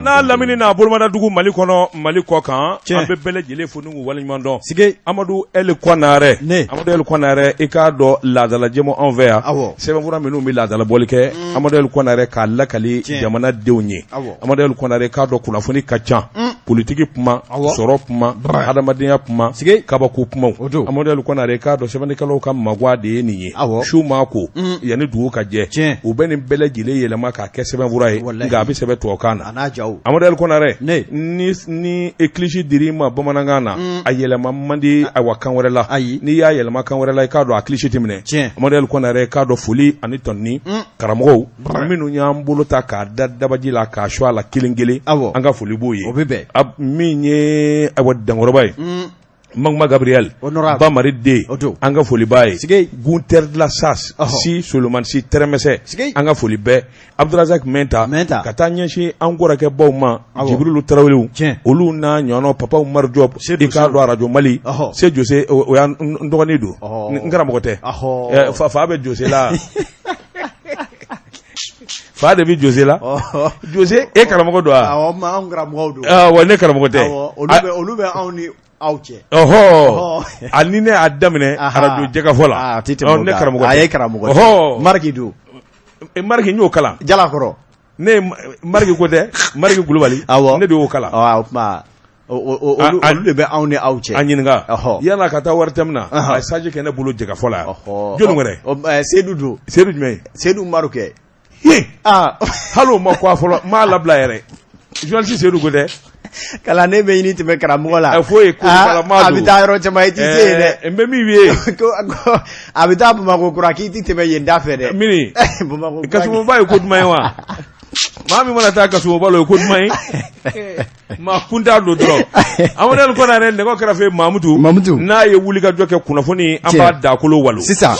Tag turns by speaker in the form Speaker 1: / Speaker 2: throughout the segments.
Speaker 1: N'a lamini n'a bolomadadugu Mali kɔnɔ Mali kɔ kan an bɛ bɛɛ lajɛlen fo ni k'u waleɲuman dɔn
Speaker 2: sike
Speaker 1: Amadu Ɛli Kɔnarɛ
Speaker 2: ne
Speaker 1: Amadu Ɛli Kɔnarɛ i k'a dɔn laadala jɛmu anw fɛ yan
Speaker 2: awɔ
Speaker 1: sɛbɛnfura minnu bɛ laadala bɔli kɛ Amadu Ɛli Kɔnarɛ k'a lakali jamanadenw ye Amadu Ɛli Kɔnarɛ k'a dɔn kunnafoni ka ca politiki kuma sɔrɔ kuma hadamadenya kuma kabako kumaw Amadu Ɛli Kɔnarɛ k'a dɔn sɛbɛnnikɛlaw ka magwa de ye nin ye su maa ko yanni dugu ka jɛ u bɛ nin bɛɛ lajɛlen yɛlɛma k'a kɛ sɛbɛnfura ye nka a bɛ sɛbɛn tubabukan na Amadu Ɛli Kɔnarɛ ni kilisi dir'i ma bamanankan na a yɛlɛma man di awa kan wɛrɛ la
Speaker 2: ayi
Speaker 1: n'i y'a yɛlɛma kan wɛrɛ la i k'a dɔn a kilisi tɛ minɛ Amadu Ɛli Kɔnarɛ k'a dɔn foli ani tɔnni karamɔgɔw minnu y'an bolo ta k'a da dabaji la k'a su a la kelen kelen an ka foli b'o ye
Speaker 2: o bɛ bɛn
Speaker 1: min ye awa dankɔrɔba ye Magma Gabriel Bamari den an ka foli b'a ye Gunter de la Sas si Solomani si Tɛrɛmɛsɛ an ka foli bɛɛ Abdurazak Mɛnta ka taa ɲɛsin an kɔrɔkɛ baw ma Jibirilu Tarawelew olu n'a ɲɔgɔnnaw Papa Umaru Jɔp i k'a dɔn arajo Mali se Jose o y'an dɔgɔnin don n karamɔgɔ tɛ fa bɛ Jose la fa de bɛ Jose la Jose e karamɔgɔ don wa wa ne karamɔgɔ tɛ
Speaker 2: olu bɛ anw ni aw cɛ
Speaker 1: ɔhɔ ani ne y'a daminɛ arajo jɛkafɔ la ne karamɔgɔ
Speaker 2: a ye karamɔgɔ Mariki don
Speaker 1: Mariki n y'o kalan
Speaker 2: Jalakɔrɔ
Speaker 1: ne Mariki ko tɛ Mariki Kulubali
Speaker 2: awɔ
Speaker 1: ne de y'o kalan
Speaker 2: o tuma olu de bɛ anw ni aw cɛ
Speaker 1: a ɲininka yan'a ka taa ORTM na a ye stage kɛ ne bolo jɛkafɔ la yan jɔni wɛrɛ
Speaker 2: Sedu don
Speaker 1: Sedu jumɛn
Speaker 2: Sedu Umaru kɛ
Speaker 1: hali o ma ko a fɔlɔ n m'a labila yɛrɛ journaliste Sedu ko tɛ
Speaker 2: kalanden bɛ ɲini tɛmɛ karamɔgɔ la
Speaker 1: a fɔ ye ko
Speaker 2: a bɛ taa yɔrɔ caman i tɛ se yen dɛ
Speaker 1: n bɛ min f'i ye
Speaker 2: ko a bɛ taa Bamakɔ kura k'i tɛ tɛmɛ yen da fɛ dɛ
Speaker 1: mini
Speaker 2: Bamakɔ
Speaker 1: Kasumoba ye ko duman ye wa maa min mana taa Kasumoba la o ye ko duman ye maa kuntan don dɔrɔn Amadu Ɛli Kɔnarɛ nɛgɛ kɛrɛfɛ Mamutu
Speaker 2: Mamutu
Speaker 1: n'a ye wulikajɔ kɛ kunnafoni an b'a dakolo walo
Speaker 2: sisan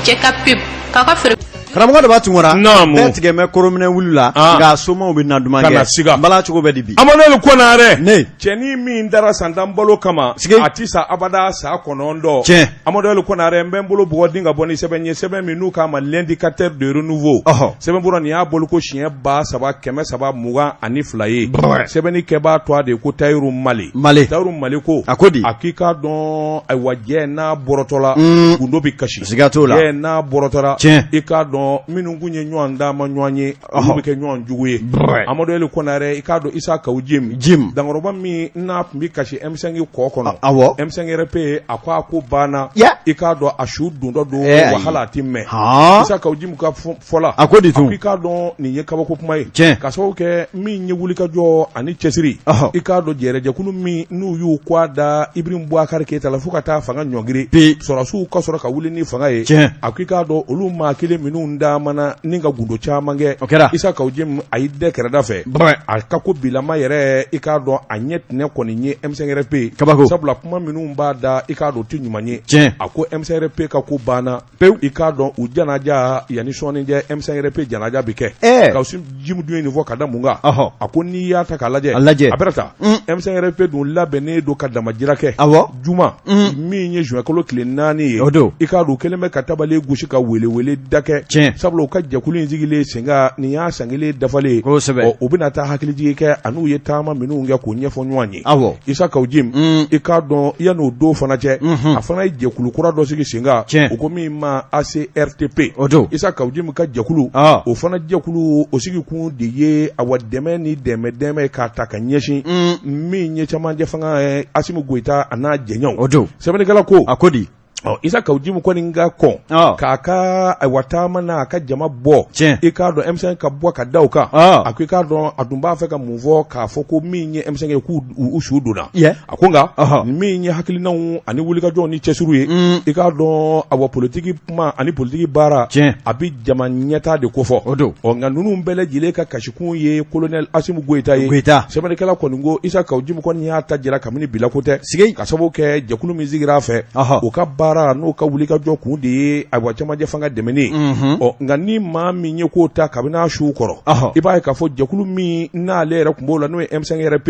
Speaker 3: Cɛ ka pub k'a ka feere
Speaker 2: karamɔgɔ Daba Tunkara
Speaker 1: Naamu.
Speaker 2: bɛɛ tigɛ bɛ korominɛ wulu la
Speaker 1: Ah.
Speaker 2: nka somaw bɛ na duman
Speaker 1: Kana
Speaker 2: kɛ
Speaker 1: siga.
Speaker 2: n bala cogo bɛ di bi
Speaker 1: Amadu Ɛli Kɔnarɛ
Speaker 2: Ne.
Speaker 1: cɛnin min dara san tan balo kama
Speaker 2: Sigi.
Speaker 1: a ti sa abada sa kɔnɔntɔn
Speaker 2: Tiɲɛ.
Speaker 1: Amadu Ɛli Kɔnarɛ n bɛ n bolo bugɔ din ka bɔ ni sɛbɛn ye sɛbɛn min n'u k'a ma l'indicateur de renouveau
Speaker 2: Ɔhɔ.
Speaker 1: sɛbɛnfura nin y'a bɔliko siɲɛ 3322 ye sɛbɛnni kɛbaa tɔgɔ de ko Tayiru Male
Speaker 2: Male
Speaker 1: Tayiru Male ko
Speaker 2: a ko di
Speaker 1: a k'i k'a dɔn ayiwa jɛ n'a bɔrɔtɔla gundo bɛ kasi
Speaker 2: siga t'o la
Speaker 1: jɛ n'a bɔrɔtɔla
Speaker 2: tiɲɛ
Speaker 1: i k'a dɔn minnu kun ye ɲɔgɔn taama ɲɔgɔn ye olu bɛ kɛ ɲɔgɔn jugu ye Amadu Ɛli Kɔnarɛ i k'a dɔn Isa Kawu Jim
Speaker 2: Jim
Speaker 1: dankɔrɔba min n'a tun bɛ kasi M5 kɔ kɔnɔ
Speaker 2: awɔ
Speaker 1: M5 RP a ko a ko banna i k'a dɔn a su dontɔ don wahala a tɛ mɛn Isa Kawu Jim ka fɔ la
Speaker 2: a ko di tun
Speaker 1: i k'a dɔn nin ye kabako kuma ye
Speaker 2: tiɲɛ
Speaker 1: ka sababu kɛ min ye wulikajɔ ani cɛsiri i k'a dɔn jɛrɛjɛkulu min n'u y'u kɔ da Ibrahim Boubacar Keita la fo ka taa fanga ɲɔngiri
Speaker 2: bi
Speaker 1: sɔrɔdasiw ka sɔrɔ ka wuli ni fanga ye
Speaker 2: tiɲɛ
Speaker 1: a ko i k'a dɔn olu maa kelen minnu taamana ni ka gundo caman kɛ
Speaker 2: o kɛra
Speaker 1: Isa Kawu Jim a y'i dɛ kɛrɛda fɛ a ka ko bilama yɛrɛ i k'a dɔn a ɲɛ tɛnɛ kɔni ye M5 RP
Speaker 2: kabako
Speaker 1: sabula kuma minnu b'a da i k'a dɔn o tɛ ɲuman ye
Speaker 2: tiɲɛ
Speaker 1: a ko M5 RP ka ko banna
Speaker 2: pewu
Speaker 1: i k'a dɔn u janaja yanni sɔɔni cɛ M5 RP janaja bɛ kɛ
Speaker 2: ɛɛ
Speaker 1: Kawu Jim dun ye nin fɔ ka da mun kan
Speaker 2: ɔhɔ
Speaker 1: a ko n'i y'a ta k'a lajɛ
Speaker 2: a lajɛ
Speaker 1: a bɛra ta M5 RP dun labɛnnen don ka damajira kɛ
Speaker 2: awɔ
Speaker 1: juma min ye juin kalo tile 4 ye
Speaker 2: o don
Speaker 1: i k'a dɔn u kɛlen bɛ ka tabali gosi ka welewele da kɛ
Speaker 2: tiɲɛ
Speaker 1: sabula u ka jɛkulu in sigilen sen kan nin y'a san kelen dafalen ye
Speaker 2: kosɛbɛ
Speaker 1: ɔ u bɛna taa hakilijigin kɛ an'u ye taama minnu kɛ k'o ɲɛfɔ ɲɔgɔn ye
Speaker 2: awɔ
Speaker 1: Isa Kawu Jim i k'a dɔn yan'o don fana cɛ a fana ye jɛkulu kura dɔ sigi sen kan
Speaker 2: tiɲɛ
Speaker 1: u ko min ma ACRTP
Speaker 2: o don
Speaker 1: Isa Kawu Jim ka jɛkulu o fana jɛkulu o sigi kun de ye awa dɛmɛ ni dɛmɛ dɛmɛ k'a ta ka ɲɛsin min ye cɛmancɛ fanga ye Asimi Goyita a n'a jɛɲɔgɔnw
Speaker 2: o don
Speaker 1: sɛbɛnnikɛla ko
Speaker 2: a ko di
Speaker 1: ɔ Isa Kawu Jim kɔni ka kɔn k'a ka ayiwa taama n'a ka jama bɔ
Speaker 2: tiɲɛ
Speaker 1: i k'a dɔn M5 ka bɔ ka da o kan a ko i k'a dɔn a dun b'a fɛ ka mun fɔ k'a fɔ ko min ye M5 ye k'u u su donna a ko nka min ye hakilinaw ani wulikajɔw ni cɛsiriw ye i k'a dɔn awa politiki kuma ani politiki baara
Speaker 2: tiɲɛ
Speaker 1: a bɛ jama ɲɛtaa de kofɔ
Speaker 2: o don
Speaker 1: ɔ nka ninnu bɛɛ lajɛlen ka kasikun ye colonel Asimi Goyita ye
Speaker 2: Goyita
Speaker 1: sɛbɛnnikɛla kɔni ko Isa Kawu Jim kɔni y'a ta jira kabini bi la ko tɛ
Speaker 2: sigi
Speaker 1: ka sababu kɛ jɛkulu min sigira a fɛ
Speaker 2: ɔhɔ
Speaker 1: u ka baara baara n'o ka wulikajɔ kun de ye ayiwa cɛmancɛ fanga dɛmɛni ye ɔ nka ni maa min ye ko ta kabini a su kɔrɔ i b'a ye k'a fɔ jɛkulu min n'ale yɛrɛ tun b'o la n'o ye M5 RP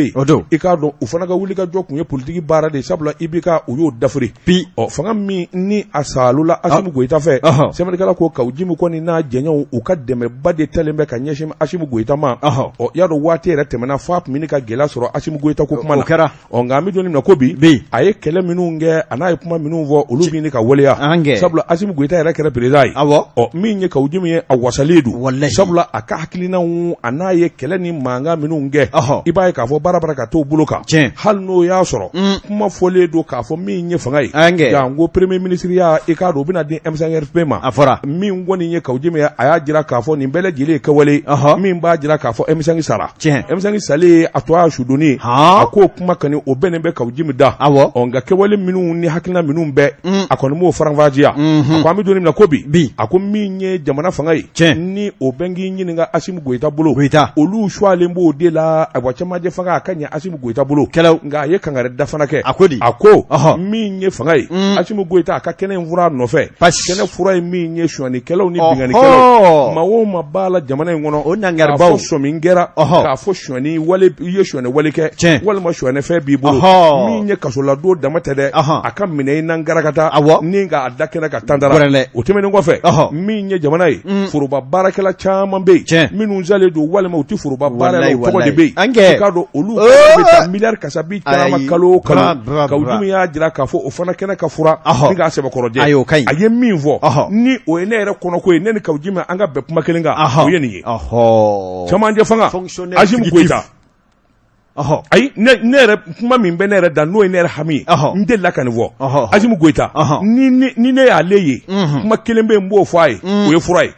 Speaker 1: i k'a dɔn u fana ka wulikajɔ kun ye politiki baara de ye sabula IBK u y'o dafiri bi ɔ fanga min ni a salola Asimi Goyita fɛ sɛbɛnnikɛla ko Kawu Jimi kɔni n'a jɛɲɔgɔnw u ka dɛmɛba de talen bɛ ka ɲɛsin Asimi Goyita ma ɔ y'a dɔn waati yɛrɛ tɛmɛna f'a tun bɛ ka gɛlɛya sɔrɔ Asimi Goyita ko kuma na ɔ nka an bɛ don min na ko bi a ye kɛlɛ minnu kɛ a n'a ye kuma minnu fɔ olu bɛ ɲini ka waleya sabula Asimi Goyita yɛrɛ kɛra président ye ɔ min ye Kawu Jimi ye a wasalen don sabula a ka hakilinaw a n'a ye kɛlɛ ni mankan minnu kɛ i b'a ye k'a fɔ baara bara ka t'o bolo kan hali n'o y'a sɔrɔ kuma fɔlen don k'a fɔ min ye fanga ye janko premier ministre ya i k'a dɔn u bɛna di M5 RP ma
Speaker 2: a fɔra
Speaker 1: min kɔni ye Kawu Jimi ye a y'a jira k'a fɔ nin bɛɛ lajɛlen ye kɛwale min b'a jira k'a fɔ M5 sara M5 salen a tɔ y'a sudonni a k'o kuma kɔni o bɛnnen bɛ Kawu Jimi da ɔ nka kɛwale minnu ni hakilina minnu bɛɛ a kɔni m'o faranfasiya a ko an bɛ don min na ko bi a ko min ye jamana fanga ye ni o bɛ k'i ɲininka Asimi Goyita bolo olu suwalen b'o de la ayiwa cɛmancɛ fanga a ka ɲɛ Asimi Goyita bolo nka a ye kangari da fana kɛ
Speaker 2: a ko di
Speaker 1: a ko min ye fanga ye Asimi Goyita a ka kɛnɛ in fura nɔfɛ kɛnɛ fura ye min ye sonyɛnikɛlaw ni binkannikɛlaw maa o maa b'a la jamana in kɔnɔ
Speaker 2: o nangaribaw
Speaker 1: k'a fɔ sɔmi kɛra k'a fɔ sonyɛni wale i ye sonyɛni wale kɛ
Speaker 2: tiɲɛ
Speaker 1: walima sonyɛni fɛn b'i bolo min ye kasoladon dama tɛ dɛ a ka minɛ i nan garakata ni k'a da kɛnɛ kan tantara o tɛmɛnen kɔfɛ min ye jamana ye foroba baarakɛla caman bɛ yen minnu salen don walima u tɛ foroba baara la u tɔgɔ de bɛ yen i k'a dɔn olu bɛ taa miliyari kasabi caman kalo o kalo Kawu Jimi y'a jira k'a fɔ o fana kɛnɛ ka fura ni k'a sɛbɛkɔrɔ jɛ a ye min fɔ ni o ye ne yɛrɛ kɔnɔko ye ne ni Kawu Jimi an ka bɛn kuma kelen kan o ye nin ye cɛmancɛ fanga Asimi Goyita ayi ne yɛrɛ kuma min bɛ ne yɛrɛ da n'o ye ne yɛrɛ hami ye n delila ka nin fɔ Asimi Goyita ni ne y'ale ye kuma kelen bɛ yen n b'o fɔ a ye o ye fura ye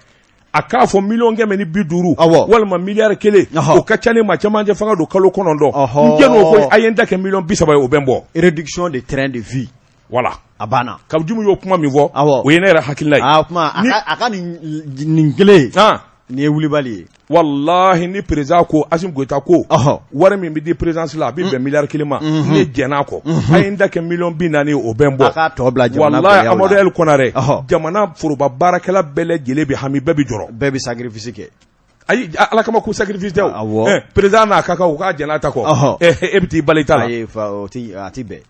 Speaker 1: a k'a fɔ miliyɔn 150 walima miliyari 1 o ka ca ne ma cɛmancɛ fanga don kalo 9 n jɛn'o ko a ye n ta kɛ miliyɔn 30 ye o bɛ n bɔ
Speaker 2: réduction de train de vie
Speaker 1: voilà
Speaker 2: a banna
Speaker 1: Kawu Jimi y'o kuma min fɔ o ye ne yɛrɛ hakilina ye
Speaker 2: a kuma a ka nin kelen nin ye wulibali ye
Speaker 1: walahi ni président ko Asimi Goyita ko wari min bɛ di présidence la a bɛ bɛn miliyari 1 ma ne jɛn'a kɔ a ye n ta kɛ miliyɔn 40 o bɛ n bɔ
Speaker 2: a k'a tɔ bila jamana
Speaker 1: walahi Amadu El Konare jamana foroba baarakɛla bɛɛ lajɛlen bɛ hami bɛɛ bɛ jɔrɔ
Speaker 2: bɛɛ bɛ sacrifice kɛ
Speaker 1: ayi ala kama ko sacrifice tɛ o président n'a ka kan u k'a jɛn'a ta kɔ e bɛ t'i bali ta la
Speaker 2: ayi a ti bɛn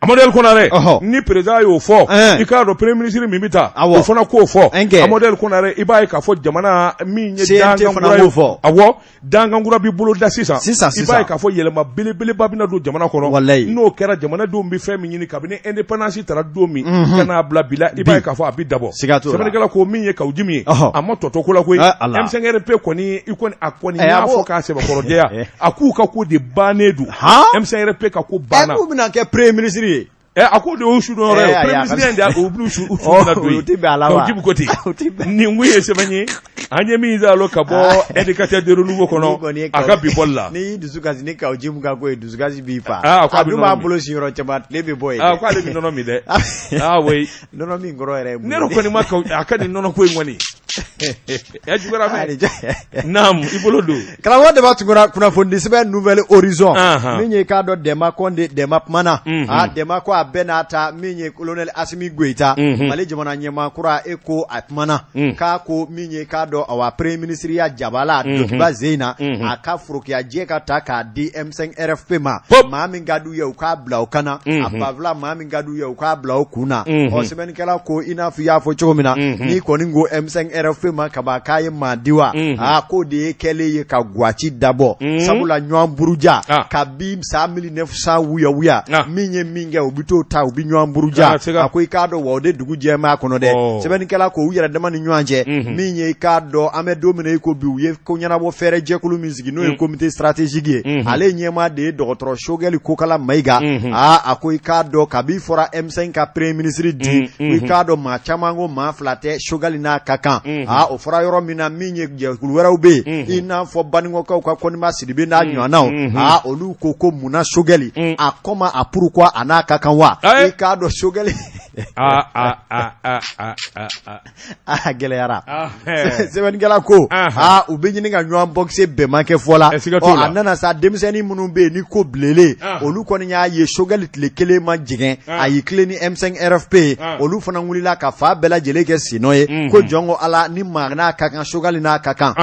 Speaker 1: Amadu El Konare ni président y'o fɔ i k'a dɔn premier ministre min bɛ taa o fana k'o fɔ Amadu El Konare i b'a ye k'a fɔ jamana min ye dankan kura ye awɔ dankan kura bɛ bolo da sisan
Speaker 2: sisan
Speaker 1: i b'a ye k'a fɔ yɛlɛma belebeleba bɛna don jamana kɔnɔ
Speaker 2: walayi
Speaker 1: n'o kɛra jamanadenw bɛ fɛn min ɲini kabini indépendance tara don min ka n'a bila bi la i b'a ye k'a fɔ a bɛ dabɔ sɛbɛnnikɛla ko min ye Kawu Jimi ye a ma tɔtɔ ko la koyi M5RP kɔni i kɔni a kɔni y'a fɔ k'a sɛbɛkɔrɔ jɛya a k'u ka ko de bannen don M5RP ka ko banna
Speaker 2: k'u bɛna kɛ premier ministre ye
Speaker 1: a ko de y'u sudon yɔrɔ ye premier ministre in de u b'u su na don
Speaker 2: yen tɛ bɛn a la wa
Speaker 1: Kawu Jimi ko ten nin kun ye sɛbɛn ye an ye min zalo ka bɔ Indicateur de renouveau kɔnɔ a ka bi bɔli la
Speaker 2: n'i y'i dusu kasi ni Kawu Jimi ka ko ye dusukasi b'i fa a dun b'a bolo si yɔrɔ caman tile bɛ bɔ
Speaker 1: yen k'ale bɛ nɔnɔ min dɛ ah oui
Speaker 2: nɔnɔ min kɔrɔ yɛrɛ ye
Speaker 1: ne yɛrɛ kɔni ma a ka nin nɔnɔ ko in kɔni ya juguyara mɛ naam i bolo don
Speaker 2: karamɔgɔ Daba Tunkara kunnafonidi sɛbɛn Nouvel Horizon min ye i k'a dɔn Dɛma Kɔnde Dɛma kumana a Dɛma ko a bɛɛ n'a ta min ye colonel Asimi Goyita Mali jamana ɲɛmaa kura e ko a kumana k'a ko min ye i k'a dɔn awa premier ministre ya jabala dolokiba sen in na a ka forokiyajɛ ka ta k'a di M5 RFP ma maa min ka d'u ye u k'a bila o kan na a banfula maa min ka d'u ye u k'a bila o kun na ɔ sɛbɛnnikɛla ko i n'a fɔ i y'a fɔ cogo min na n'i kɔni ko M5 RFP ma kaban k'a ye maa di wa aa k'o de ye kɛlen ye ka gwaci dabɔ sabula ɲɔgɔn buruja kabi san 1900 wuya wuya min ye min kɛ u bɛ t'o ta u bɛ ɲɔgɔn buruja a ko i k'a dɔn wa o de dugu jɛma kɔnɔ dɛ sɛbɛnnikɛla ko u yɛrɛ dama ni ɲɔgɔn cɛ min ye i k'a dɔn an bɛ don min na i ko bi u ye ko ɲɛnabɔ fɛɛrɛ jɛkulu min sigi n'o ye comité stratégique ye ale ɲɛmaa de ye dɔgɔtɔrɔ Sogɛli Kokala Mayiga aa a ko i k'a dɔn kabi fɔra M5 ka premier ministre di i k'a dɔn maa caman ko maa fila tɛ Sogɛli n'a ka kan aa o fɔra yɔrɔ min na min ye jɛkulu wɛrɛw bɛ yen i n'a fɔ Baninkɔkaw ka Kɔniba Sidibe n'a ɲɔgɔnnaw aa olu ko ko munna Sogɛli a comment a pourquoi a n'a ka kan wa i k'a dɔn Sogɛli
Speaker 1: Aa aa aa aa aa aa.
Speaker 2: A gɛlɛyara. Sɛbɛnnikɛla ko aa, u bɛ ɲini ka ɲɔgɔn bɔkise, bɛn ma kɛ fɔ la. Ɔ, a nana sa, denmisɛnnin minnu bɛ yen ni ko bilenlen, olu kɔni y'a ye Choguel tile kelen ma jigin, a y'i tilen ni M5 RFP ye. Olu fana wulila ka fa bɛɛ lajɛlen kɛ sennɔ ye, ko jɔn ko Ala ni maa n'a ka kan, Choguel n'a ka kan.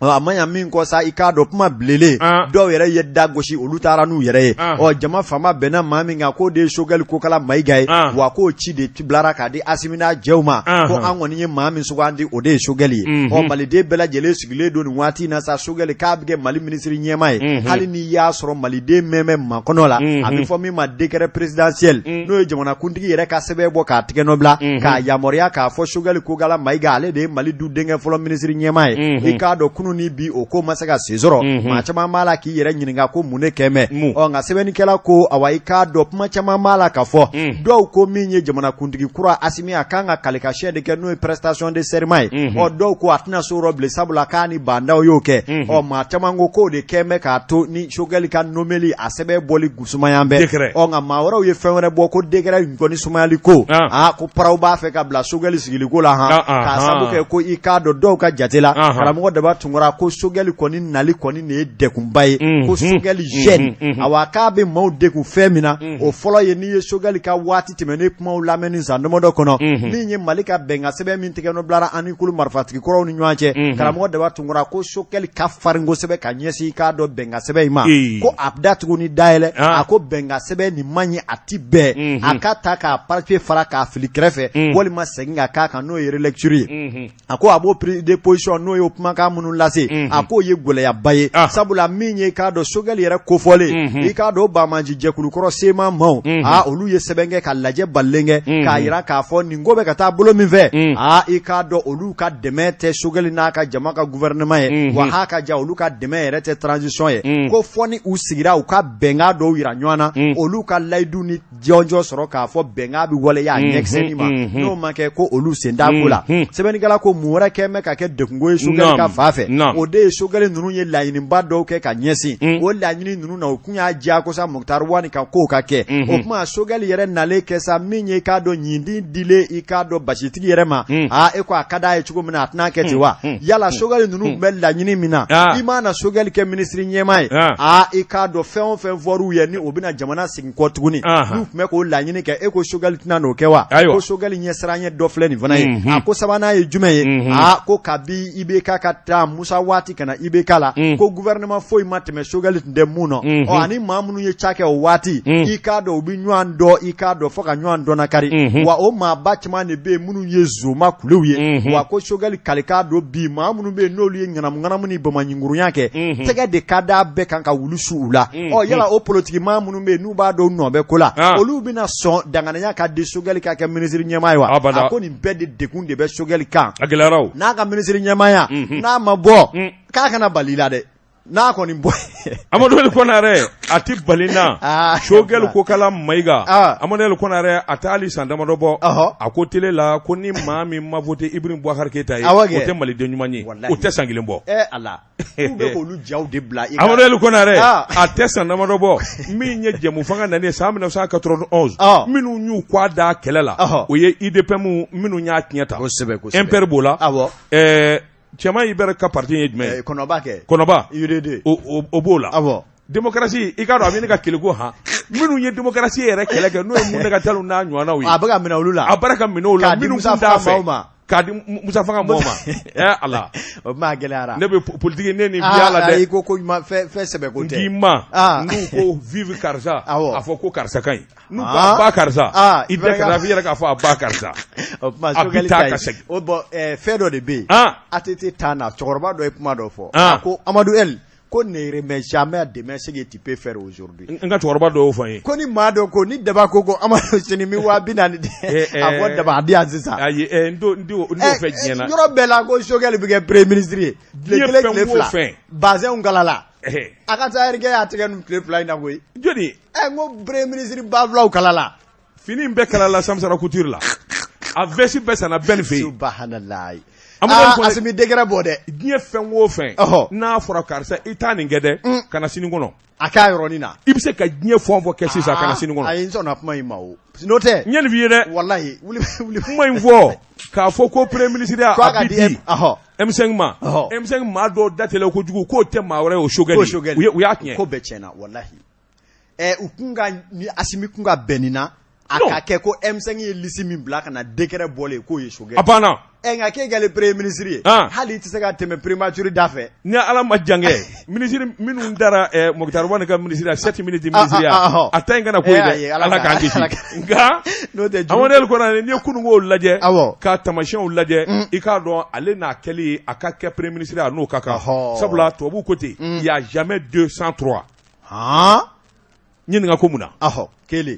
Speaker 2: A ma ɲa min kɔ sa, i k'a dɔn kuma bilenlen, dɔw yɛrɛ ye da gosi, olu taara n'u yɛrɛ ye. Ɔ, jama fanba bɛnna maa min kan, k'o de ye Choguel Kokala Mayiga ye. Wa k'o ci de bilara k'a di Asimi n'a jɛw ma, ko an kɔni ye maa min sugandi, o de ye Choguel ye. Ɔ, maliden bɛɛ lajɛlen sigilen don nin waati in na sa, Choguel k'a bɛ kɛ Mali minisiri ɲɛmaa ye. Hali n'i y'a sɔrɔ maliden mɛn bɛ makɔnɔ la, a bɛ fɔ min ma décret présidentiel, n'o ye jamanakuntigi yɛrɛ ka sɛbɛn bɔ k'a tigɛ nɔ bila, k'a yamaruya k'a fɔ Choguel Kokala Mayiga, ale de ye Mali du denkɛ fɔlɔ minisiri ɲɛmaa ye. I k'a dɔn kunun ni bi, o ko ma se ka sen sɔrɔ. Maa caman b'a la k'i yɛrɛ ɲininka ko mun de kɛ mɛn. Ɔ, nka sɛbɛnnikɛla ko awa, i k'a dɔn kuma caman b'a la ka fɔ. Dɔw ko min ye jamanakuntigi kura Asimi, a kan ka kalikasiyɛn de kɛ, n'o ye prestation de serment ye. Ɔ, dɔw ko a tɛna s'o rɔ bilen, sabula k'a ni Bah N'Daw y'o kɛ. Ɔ, maa caman ko k'o de kɛ bɛ k'a to ni Choguel ka nommeli a sɛbɛn bɔli sumaya bɛ. Ɔ, nka maa wɛrɛw ye fɛn wɛrɛ bɔ ko décret in kɔni sumayali ko, aa, ko paraw b'a fɛ ka bila Choguel sigili ko la han, k'a sabu kɛ ko i k'a dɔn dɔw ka jate la, karamɔgɔ Daba Tunkara, ko Choguel kɔni nali kɔni nin ye degunba ye, ko Choguel jeune, awa, k'a bɛ maaw degun fɛn min na, o fɔlɔ ye n'i ye Choguel ka waati tɛmɛnen kumaw lamɛn ni san damadɔ kɔnɔ, min ye Mali ka bɛnkan sɛbɛn min tigɛ nɔ bilara an ni kulu marifatigi kɔrɔw ni ɲɔgɔn cɛ, karamɔgɔ Daba Tunkara ko Choguel ka farin kosɛbɛ ka ɲɛsin i k'a dɔn bɛnkan sɛbɛn in ma, ko a datugu ni dayɛlɛ, a ko bɛnkan sɛbɛn nin man ɲi, a ti bɛn, a ka ta k'a papier fara k'a fili kɛrɛfɛ, walima segin ka k'a kan, n'o ye relecture ye. A ko a b'o prise de position, n'o ye kumakan minnu lase, a k'o ye gɛlɛyaba ye, sabula min ye k'a dɔn Choguel yɛrɛ kofɔlen, i k'a dɔn banbaanci jɛkulu kɔrɔ CMA maaw, aa, olu ye sɛbɛn kɛ ka lajɛ balilen kɛ k'a jira k'a fɔ nin ko bɛ ka taa bolo min fɛ, aa, i k'a dɔn olu ka dɛmɛ tɛ Choguel n'a ka jama ka gouvernement ye, wa ha ka ja, olu ka dɛmɛ yɛrɛ tɛ transition ye, ko fɔ ni u sigira u ka bɛnkan dɔw jira ɲɔgɔn na, olu ka layidu ni jɔnjɔn sɔrɔ k'a fɔ bɛnkan bɛ waleya a ɲɛkisɛnin ma, n'o ma kɛ ko olu sen t'a ko la. Sɛbɛnnikɛla ko mun wɛrɛ kɛ bɛ ka kɛ degunko ye Choguel ka fan fɛ, o de ye Choguel ninnu ye laɲiniba dɔw kɛ ka ɲɛsin o laɲini ninnu na. U tun y'a diyagosa Moctar Ouane kan k'o ka kɛ. O tuma Choguel yɛrɛ nalen kɛ sa, min ye i k'a dɔn ɲindin dilen i k'a dɔn basitigi yɛrɛ ma, aa, e ko a ka d'a ye cogo min na, a tɛna kɛ ten wa? Yala Choguel ninnu tun bɛ laɲini min na, i mana Choguel kɛ minisiri ɲɛmaa ye, aa, i k'a dɔn fɛn o fɛn fɔr'u ye ni o bɛna jamana segin kɔ tuguni, n'u tun bɛ k'o laɲini kɛ, e ko Choguel tɛna n'o kɛ wa? Ko Choguel ɲɛsiranɲɛ dɔ filɛ nin fana ye. A ko sabanan ye jumɛn ye? Aa, ko kabi IBK ka taa Musa waati ka na IBK la, ko gouvernement foyi ma tɛmɛ Choguel tun tɛ mun nɔ. Ɔ, ani maa minnu ye ca kɛ o waati, i k'a dɔn u bɛ ɲɔgɔn dɔn, i k'a dɔn fo ka ɲɔgɔn dɔn kari wa. O maaba caman de bɛ yen minnu ye zoma kulew ye. Wa ko Choguel kalikan don bi, maa minnu bɛ yen n'olu ye ŋanamuŋanamu ni bamaɲinkurunya kɛ, tɛgɛ de ka d'a bɛɛ kan ka wulu su u la. Ɔ, yala o politiki maa minnu bɛ yen n'u b'a dɔn nɔ bɛ ko la, olu bɛna sɔn danganiya ka di Choguel ka kɛ minisiri ɲɛmaa ye wa? A ko nin bɛɛ de degun de bɛ Choguel kan.
Speaker 1: A gɛlɛyara o.
Speaker 2: N'a ka minisiri ɲɛmaaya n'a ma bɔ, k'a kana bali i la dɛ, n'a kɔni bɔ.
Speaker 1: Amadu El Konare, a ti bali n na. Choguel Kokala Mayiga, Amadu El Konare, a tɛ hali san damadɔ bɔ, a ko télé la ko ni maa min ma voté Ibrahim Boubacar Keita ye, o tɛ maliden ɲuman ye. O tɛ san kelen bɔ.
Speaker 2: Ala, k'u bɛ k'olu jaw de bila.
Speaker 1: Amadu El Konare, a tɛ san damadɔ bɔ, min ye jɛmufanga nalen san 1991, minnu y'u kɔ da kɛlɛ la, o ye UDPM minnu y'a tiɲɛ ta. MPR b'o la. Cɛman Hubert ka parti ye jumɛn ye?
Speaker 2: Kɔnɔba kɛ.
Speaker 1: Kɔnɔba.
Speaker 2: UDD.
Speaker 1: O b'o la. Démocratie, i k'a dɔn a bɛ ne ka kɛlɛ ko han, minnu ye démocratie yɛrɛ kɛlɛ kɛ, n'o ye Muntaka Jalo n'a ɲɔgɔnnaw ye.
Speaker 2: A bɛ ka minɛ olu la.
Speaker 1: A bɛ ka minɛ olu la minnu tun t'a fɛ. K'a di Musa Fanga mɔgɔw ma. Ɛ Ala.
Speaker 2: O kuma a gɛlɛyara.
Speaker 1: Ne bɛ politique ne ni biya la dɛ.
Speaker 2: I ko ko ɲuman fɛn fɛn sɛbɛ ko tɛ.
Speaker 1: N k'i ma. N'u ko vive karisa. A fɔ ko karisa ka ɲi. N'u ko a ba karisa. I bɛɛ ka i yɛrɛ k'a fɔ a ba karisa.
Speaker 2: O tuma
Speaker 1: A bɛ taa ka segin.
Speaker 2: O bon fɛn dɔ de bɛ yen. ATT taa na, cɛkɔrɔba dɔ ye kuma dɔ fɔ. A ko Amadu El ko ne remets jamais à demain ce que tu peux faire aujourd'hui.
Speaker 1: N ka cɛkɔrɔba dɔ y'o fɔ n ye.
Speaker 2: Ko ni maa dɔ ko ni daba ko Amadu sini mi 40 000 di. A fɔ daba a di yan sisan.
Speaker 1: Ayi, n t'o fɛ diɲɛ na.
Speaker 2: Yɔrɔ bɛɛ la ko Choguel bɛ kɛ premier ministre ye. Tile kelen tile fila. Bazɛnw kalala. A ka taa yɛrɛ y'a tigɛ tile fila in na koyi.
Speaker 1: Jɔni?
Speaker 2: N ko premier ministre ba filaw kalala.
Speaker 1: Fini in bɛɛ kalala Samsara Couture la. A veste bɛɛ sanna bɛɛ fɛ yen.
Speaker 2: Subahanallahi. Asimi décret bɔ dɛ.
Speaker 1: Diɲɛ fɛn o fɛn, n'a fɔra karisa i taa nin kɛ dɛ, ka na sini kɔnɔ.
Speaker 2: A k'a yɔrɔnin na.
Speaker 1: I bɛ se ka diɲɛ fɛn o fɛn kɛ sisan, ka na sini kɔnɔ.
Speaker 2: Ayi, n sɔnna kuma in ma o. N'o tɛ.
Speaker 1: N ye nin f'i ye dɛ.
Speaker 2: Walahi wuli
Speaker 1: wuli. Kuma in fɔ k'a fɔ ko premier ministre ya a bi di M5 ma. M5 maa dɔw da teliya kojugu k'o tɛ maa wɛrɛ ye o Choguel ye. U y'a tiɲɛ.
Speaker 2: Ko bɛɛ tiɲɛna walahi. Ɛ u kun ka ni Asimi kun ka bɛn nin na. A ka kɛ ko M5 ye liste min bila ka na décret bɔlen k'o ye Choguel.
Speaker 1: A banna.
Speaker 2: Ɛ nka k'e kɛlen premier ministre ye. Hali i tɛ se ka tɛmɛ primature da fɛ.
Speaker 1: Ni Ala ma jan kɛ ministre minnu dara Moctar Ouane ka ministre ya 7 minutes ministre ya a ta in kana k'o ye dɛ. Ala k'an kisi. Nka
Speaker 2: n'o tɛ
Speaker 1: Amadu El Konare, n'i ye kununko lajɛ. Awɔ. Ka taamasiyɛnw lajɛ. I k'a dɔn ale n'a kɛli a ka kɛ premier ministre ye a n'o ka kan. Sabula tubabuw ko ten. Il y a jamais 2 sans 3.
Speaker 2: Han.
Speaker 1: Ɲininka ko mun na?
Speaker 2: Ɔhɔ, kelen.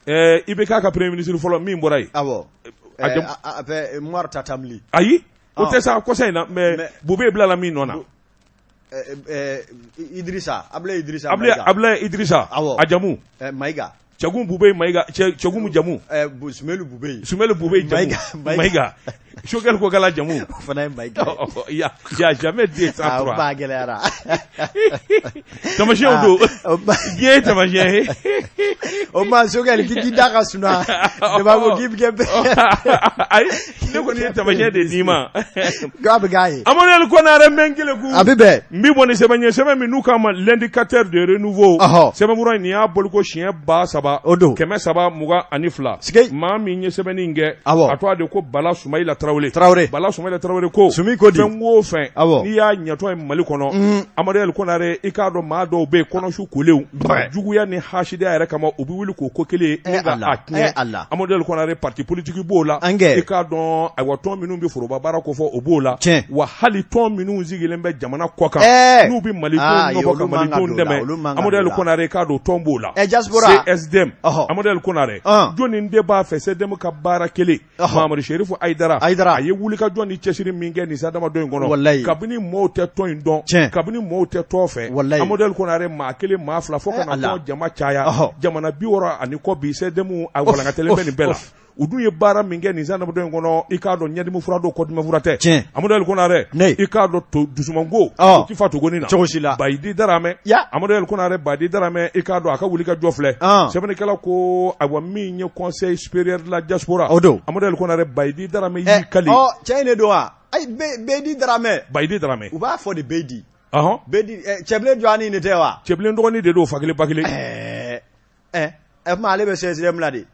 Speaker 1: Ɛɛ IBK ka premier ministre fɔlɔ min bɔra yen.
Speaker 2: Awɔ. Umaru Tatam Ly.
Speaker 1: Ayi, o tɛ sa kɔsa in na, mais Bube bilala min nɔ na.
Speaker 2: Idrissa, Ablaye Idrissa.
Speaker 1: Ablaye Idrissa.
Speaker 2: Awɔ.
Speaker 1: A jamu.
Speaker 2: Mayiga.
Speaker 1: Cɛkun Bube Mayiga, Cɛkun jamu.
Speaker 2: Sumelu Bube.
Speaker 1: Sumelu Bube jamu. Mayiga. Choguel Kokalla jamu.
Speaker 2: O fana ye Mayiga
Speaker 1: ye. Il y a jamais 2 sans 3.
Speaker 2: O ba gɛlɛyara.
Speaker 1: Tamasiyɛnw don. Diɲɛ ye tamasiyɛn ye.
Speaker 2: O ma Choguel k'i da ka suna. Daba ko k'i bɛ kɛ.
Speaker 1: Ayi, ne kɔni ye tamasiyɛn de d'i ma.
Speaker 2: K'a bɛ k'a ye.
Speaker 1: Amadu El Konare Mɛnkeleku.
Speaker 2: A bɛ bɛn.
Speaker 1: N bɛ bɔ ni sɛbɛn ye, sɛbɛn min n'u k'a ma l'indicateur de renouveau. Sɛbɛnfura in nin y'a bɔliko siɲɛ 3000.
Speaker 2: O don.
Speaker 1: 322.
Speaker 2: Sike.
Speaker 1: Maa min ye sɛbɛnni in kɛ.
Speaker 2: Awɔ.
Speaker 1: A tɔgɔ de ko Bala Sumayila Tarawele.
Speaker 2: Tarawele.
Speaker 1: Bala Sumayila Tarawele ko.
Speaker 2: Sumi ko di.
Speaker 1: Fɛn o fɛn.
Speaker 2: Awɔ.
Speaker 1: N'i y'a ɲɛtɔ ye Mali kɔnɔ. Amadu El Konare, i k'a dɔn maa dɔw bɛ yen kɔnɔsu kolenw. Juguya ni hasidiya yɛrɛ kama u bɛ wuli k'o ko kelen ye.
Speaker 2: Ni ka a
Speaker 1: tiɲɛ.
Speaker 2: Ala.
Speaker 1: Amadu El Konare, parti politique b'o la.
Speaker 2: An kɛ.
Speaker 1: I k'a dɔn ayiwa tɔn minnu bɛ foroba baara kofɔ o b'o la.
Speaker 2: Tiɲɛ.
Speaker 1: Wa hali tɔn minnu sigilen bɛ jamana kɔ kan.
Speaker 2: Ɛɛ.
Speaker 1: N'u bɛ Malidenw nɔbɔ ka Malidenw dɛmɛ. Amadu El Konare, i k'a dɔn tɔn b'o la.
Speaker 2: Ɛ diaspora.
Speaker 1: CSDM. Amadu El Konare. Jɔnni de b'a fɛ CSDM ka baara kelen. Mamadu Serifu Ayidara.
Speaker 2: Ayidara.
Speaker 1: A ye wulikajɔ ni cɛsiri min kɛ nin san damadɔ in kɔnɔ.
Speaker 2: Walayi.
Speaker 1: Kabini mɔɔw tɛ tɔn in dɔn.
Speaker 2: Tiɲɛ.
Speaker 1: Kabini mɔɔw tɛ tɔn fɛ.
Speaker 2: Walayi.
Speaker 1: Amadu El Konare, maa kelen maa fila fo ka na tɔn jama caya. Jamana 60 ni kɔ bi CSDM a walankatalen bɛ nin bɛɛ la. U dun ye baara min kɛ nin san damadɔ in kɔnɔ, i k'a dɔn ɲɛdimi fura don, kɔdimi fura tɛ.
Speaker 2: Tiɲɛ.
Speaker 1: Amadu El Konare, i k'a dɔn dusumango o ti fa togoni na.
Speaker 2: Cogo si la.
Speaker 1: Bayidi Daramɛ.
Speaker 2: Ya.
Speaker 1: Amadu El Konare, Bayidi Daramɛ, i k'a dɔn a ka wuli ka jɔ filɛ. Sɛbɛnnikɛla ko ayiwa min ye conseil supérieur de la diaspora.
Speaker 2: O don.
Speaker 1: Amadu El Konare, Bayidi Daramɛ y'i kali.
Speaker 2: Ɔ cɛ in de don wa? Ayi, Bayidi Daramɛ.
Speaker 1: Bayidi Daramɛ.
Speaker 2: U b'a fɔ de Bayidi.
Speaker 1: Ɔhɔn.
Speaker 2: Bayidi Cɛbilen dɔgɔnin de tɛ wa?
Speaker 1: Cɛbilen dɔgɔnin de don, fa kelen ba kelen.
Speaker 2: Ɛɛ ɛ o tuma ale bɛ CSDM la de.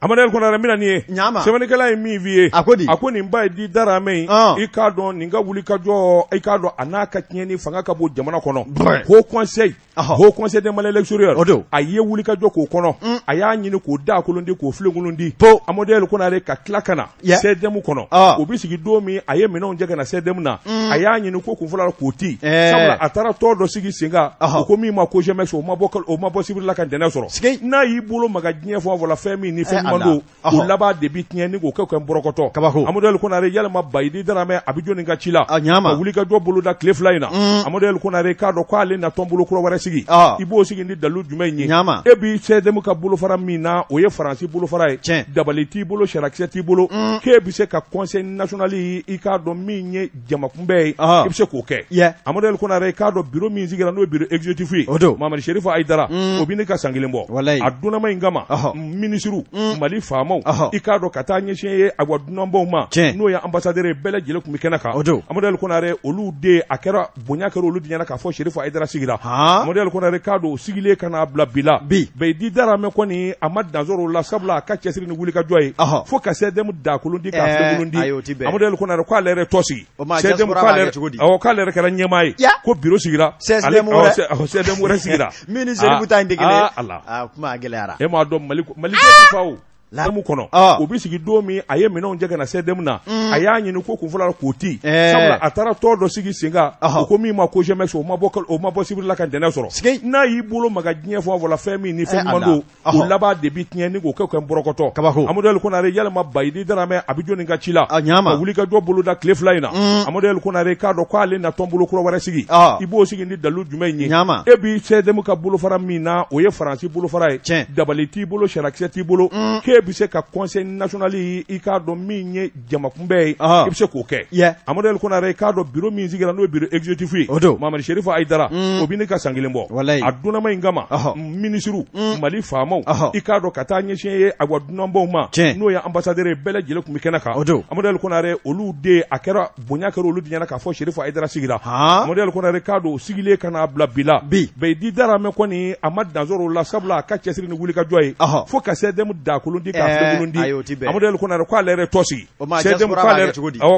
Speaker 1: Amadu El Konare, n bɛna nin ye.
Speaker 2: Ɲama.
Speaker 1: Sɛbɛnnikɛla ye min f'i ye.
Speaker 2: A ko di?
Speaker 1: A ko nin Bayidi Daramɛ in. I k'a dɔn nin ka wuli ka jɔ, i k'a dɔn a n'a ka tiɲɛni fanga ka bon jamana kɔnɔ. Haut conseil. Haut conseil des Maliens de l'extérieur.
Speaker 2: O don.
Speaker 1: A ye wuli ka jɔ k'o kɔnɔ. A y'a ɲini k'o da kolon di, k'o filenkolon di.
Speaker 2: Po.
Speaker 1: Amadu El Konare ka tila ka na. CSDM kɔnɔ. O bɛ sigi don min a ye minɛnw cɛ ka na CSDM na. A y'a ɲini ko kun fɔlɔ la k'o ti. Sabula a taara tɔn dɔ sigi sen kan. O ko min ma ko GMS, o ma bɔ sibiri la ka ntɛnɛn sɔrɔ. N'a y'i bolo maga diɲɛ fɛn o fɛn la, fɛn min ni fɛn ɲuman don, o laban de bɛ tiɲɛ ni k'o kɛ kɛ bɔrɔkɔtɔ.
Speaker 2: Kabako.
Speaker 1: Amadu El Konare, yalima Bayidi Daramɛ a bɛ jɔnni ka ci la?
Speaker 2: A ɲama.
Speaker 1: Ka wuli ka jɔ boloda tile fila in na. Amadu El Konare, k'a dɔn k'ale na tɔnbolo kura wɛrɛ sigi. I b'o sigi ni dalu jumɛn ye?
Speaker 2: Ɲama.
Speaker 1: E b'i CSDM ka bolofara min na, o ye Faransi bolofara ye.
Speaker 2: Tiɲɛ.
Speaker 1: Dabali t'i bolo, sariyakisɛ t'i bolo. K'e bɛ se ka conseil national, i k'a dɔn min ye jamakunbɛn ye, i bɛ se k'o kɛ. Amadu El Konare, i k'a dɔn bureau min sigira n'o ye bureau exécutif ye.
Speaker 2: O don.
Speaker 1: Mamadu Serifu Ayidara, o bɛ ne ka san kelen bɔ.
Speaker 2: Walayi.
Speaker 1: A dunnama in kama. Minisiriw, Mali faamaw. I k'a dɔn ka taa ɲɛsin ye ayiwa dunanbaw ma.
Speaker 2: Tiɲɛ.
Speaker 1: N'o ye ambassadeur ye, bɛɛ lajɛlen tun bɛ kɛnɛ kan.
Speaker 2: O don.
Speaker 1: Amadu El Konare, olu de a kɛra bonya kɛra olu de ɲɛna k'a fɔ Serifu Ayidara sigira. Amadu El Konare, k'a dɔn o sigilen ka n'a bila bi la.
Speaker 2: Bi.
Speaker 1: Bayidi Daramɛ kɔni a ma dan sɔrɔ o la, sabula a ka cɛsiri ni wulikajɔ ye. Fo ka CSDM dakolon di k'a filenkolon di.
Speaker 2: Ayi, o tɛ bɛn.
Speaker 1: Amadu El Konare ko ale yɛrɛ tɔ sigi.
Speaker 2: O ma
Speaker 1: CSDM
Speaker 2: diaspora b'a kɛ cogo di?
Speaker 1: Awɔ, k'ale yɛrɛ kɛra ɲɛmaa ye. Ko bureau sigira.
Speaker 2: CSDM wɛrɛ.
Speaker 1: CSDM wɛrɛ sigira.
Speaker 2: Min ni Serifu ta in tɛ kelen ye.
Speaker 1: Ala.
Speaker 2: Aa, kuma gɛlɛyara.
Speaker 1: E m'a dɔn Mali Mali tɛ fa o. CSDM kɔnɔ.
Speaker 2: O
Speaker 1: bɛ sigi don min a ye minɛnw cɛ ka na CSDM na. A y'a ɲini ko kun fɔlɔ la k'o ti. Sabula a taara tɔn dɔ sigi sen kan. O ko min ma ko GMS, o ma bɔ sibiri la ka ntɛnɛn sɔrɔ. N'a y'i bolo maga diɲɛ fɛn o fɛn la, fɛn min ni fɛn ɲuman don, o laban de bɛ tiɲɛ ni k'o kɛ kɛ bɔrɔkɔtɔ.
Speaker 2: Kabako.
Speaker 1: Amadu El Konare, yalima Bayidi Daramɛ a bɛ jɔnni ka ci la?
Speaker 2: A ɲama.
Speaker 1: Ka wuli ka jɔ boloda tile fila in na. Amadu El Konare, k'a dɔn k'ale na tɔnbolo kura wɛrɛ sigi.
Speaker 2: I
Speaker 1: b'o sigi ni dalu jumɛn ye?
Speaker 2: Ɲama.
Speaker 1: E b'i CSDM ka bolofara min na, o ye Faransi bolofara ye.
Speaker 2: Tiɲɛ.
Speaker 1: Dabali t'i bolo, sariyakisɛ t'i bolo. K'e E bɛ se ka conseil national i k'a dɔn min ye jamakunbɛn ye, i bɛ se k'o kɛ. Amadu El Konare, i k'a dɔn bureau min sigira, n'o ye bureau exécutif ye, Mamadu Serifu Hayidara, o bɛ ne ka san kelen bɔ. A dunnama in kama, minisiriw, Mali faamaw, i k'a dɔn ka taa ɲɛsin ye awa dunanbaw ma, n'o ye ambassadeur ye, bɛɛ lajɛlen tun bɛ kɛnɛ kan. Amadu El Konare, olu de a kɛra bonya kɛra olu de ɲɛna k'a fɔ Serifu Hayidara sigira. Amadu El Konare k'a dɔn o sigilen ka n'a bila bi la, Bɛyidi Daramɛ kɔni a ma dan sɔrɔ o la, sabula a ka cɛsiri ni wulikajɔ ye fo ka CSDM dakolon di k'a filenkolon di. Amadu El Konare ko ale yɛrɛ tɔ sigi CSDM,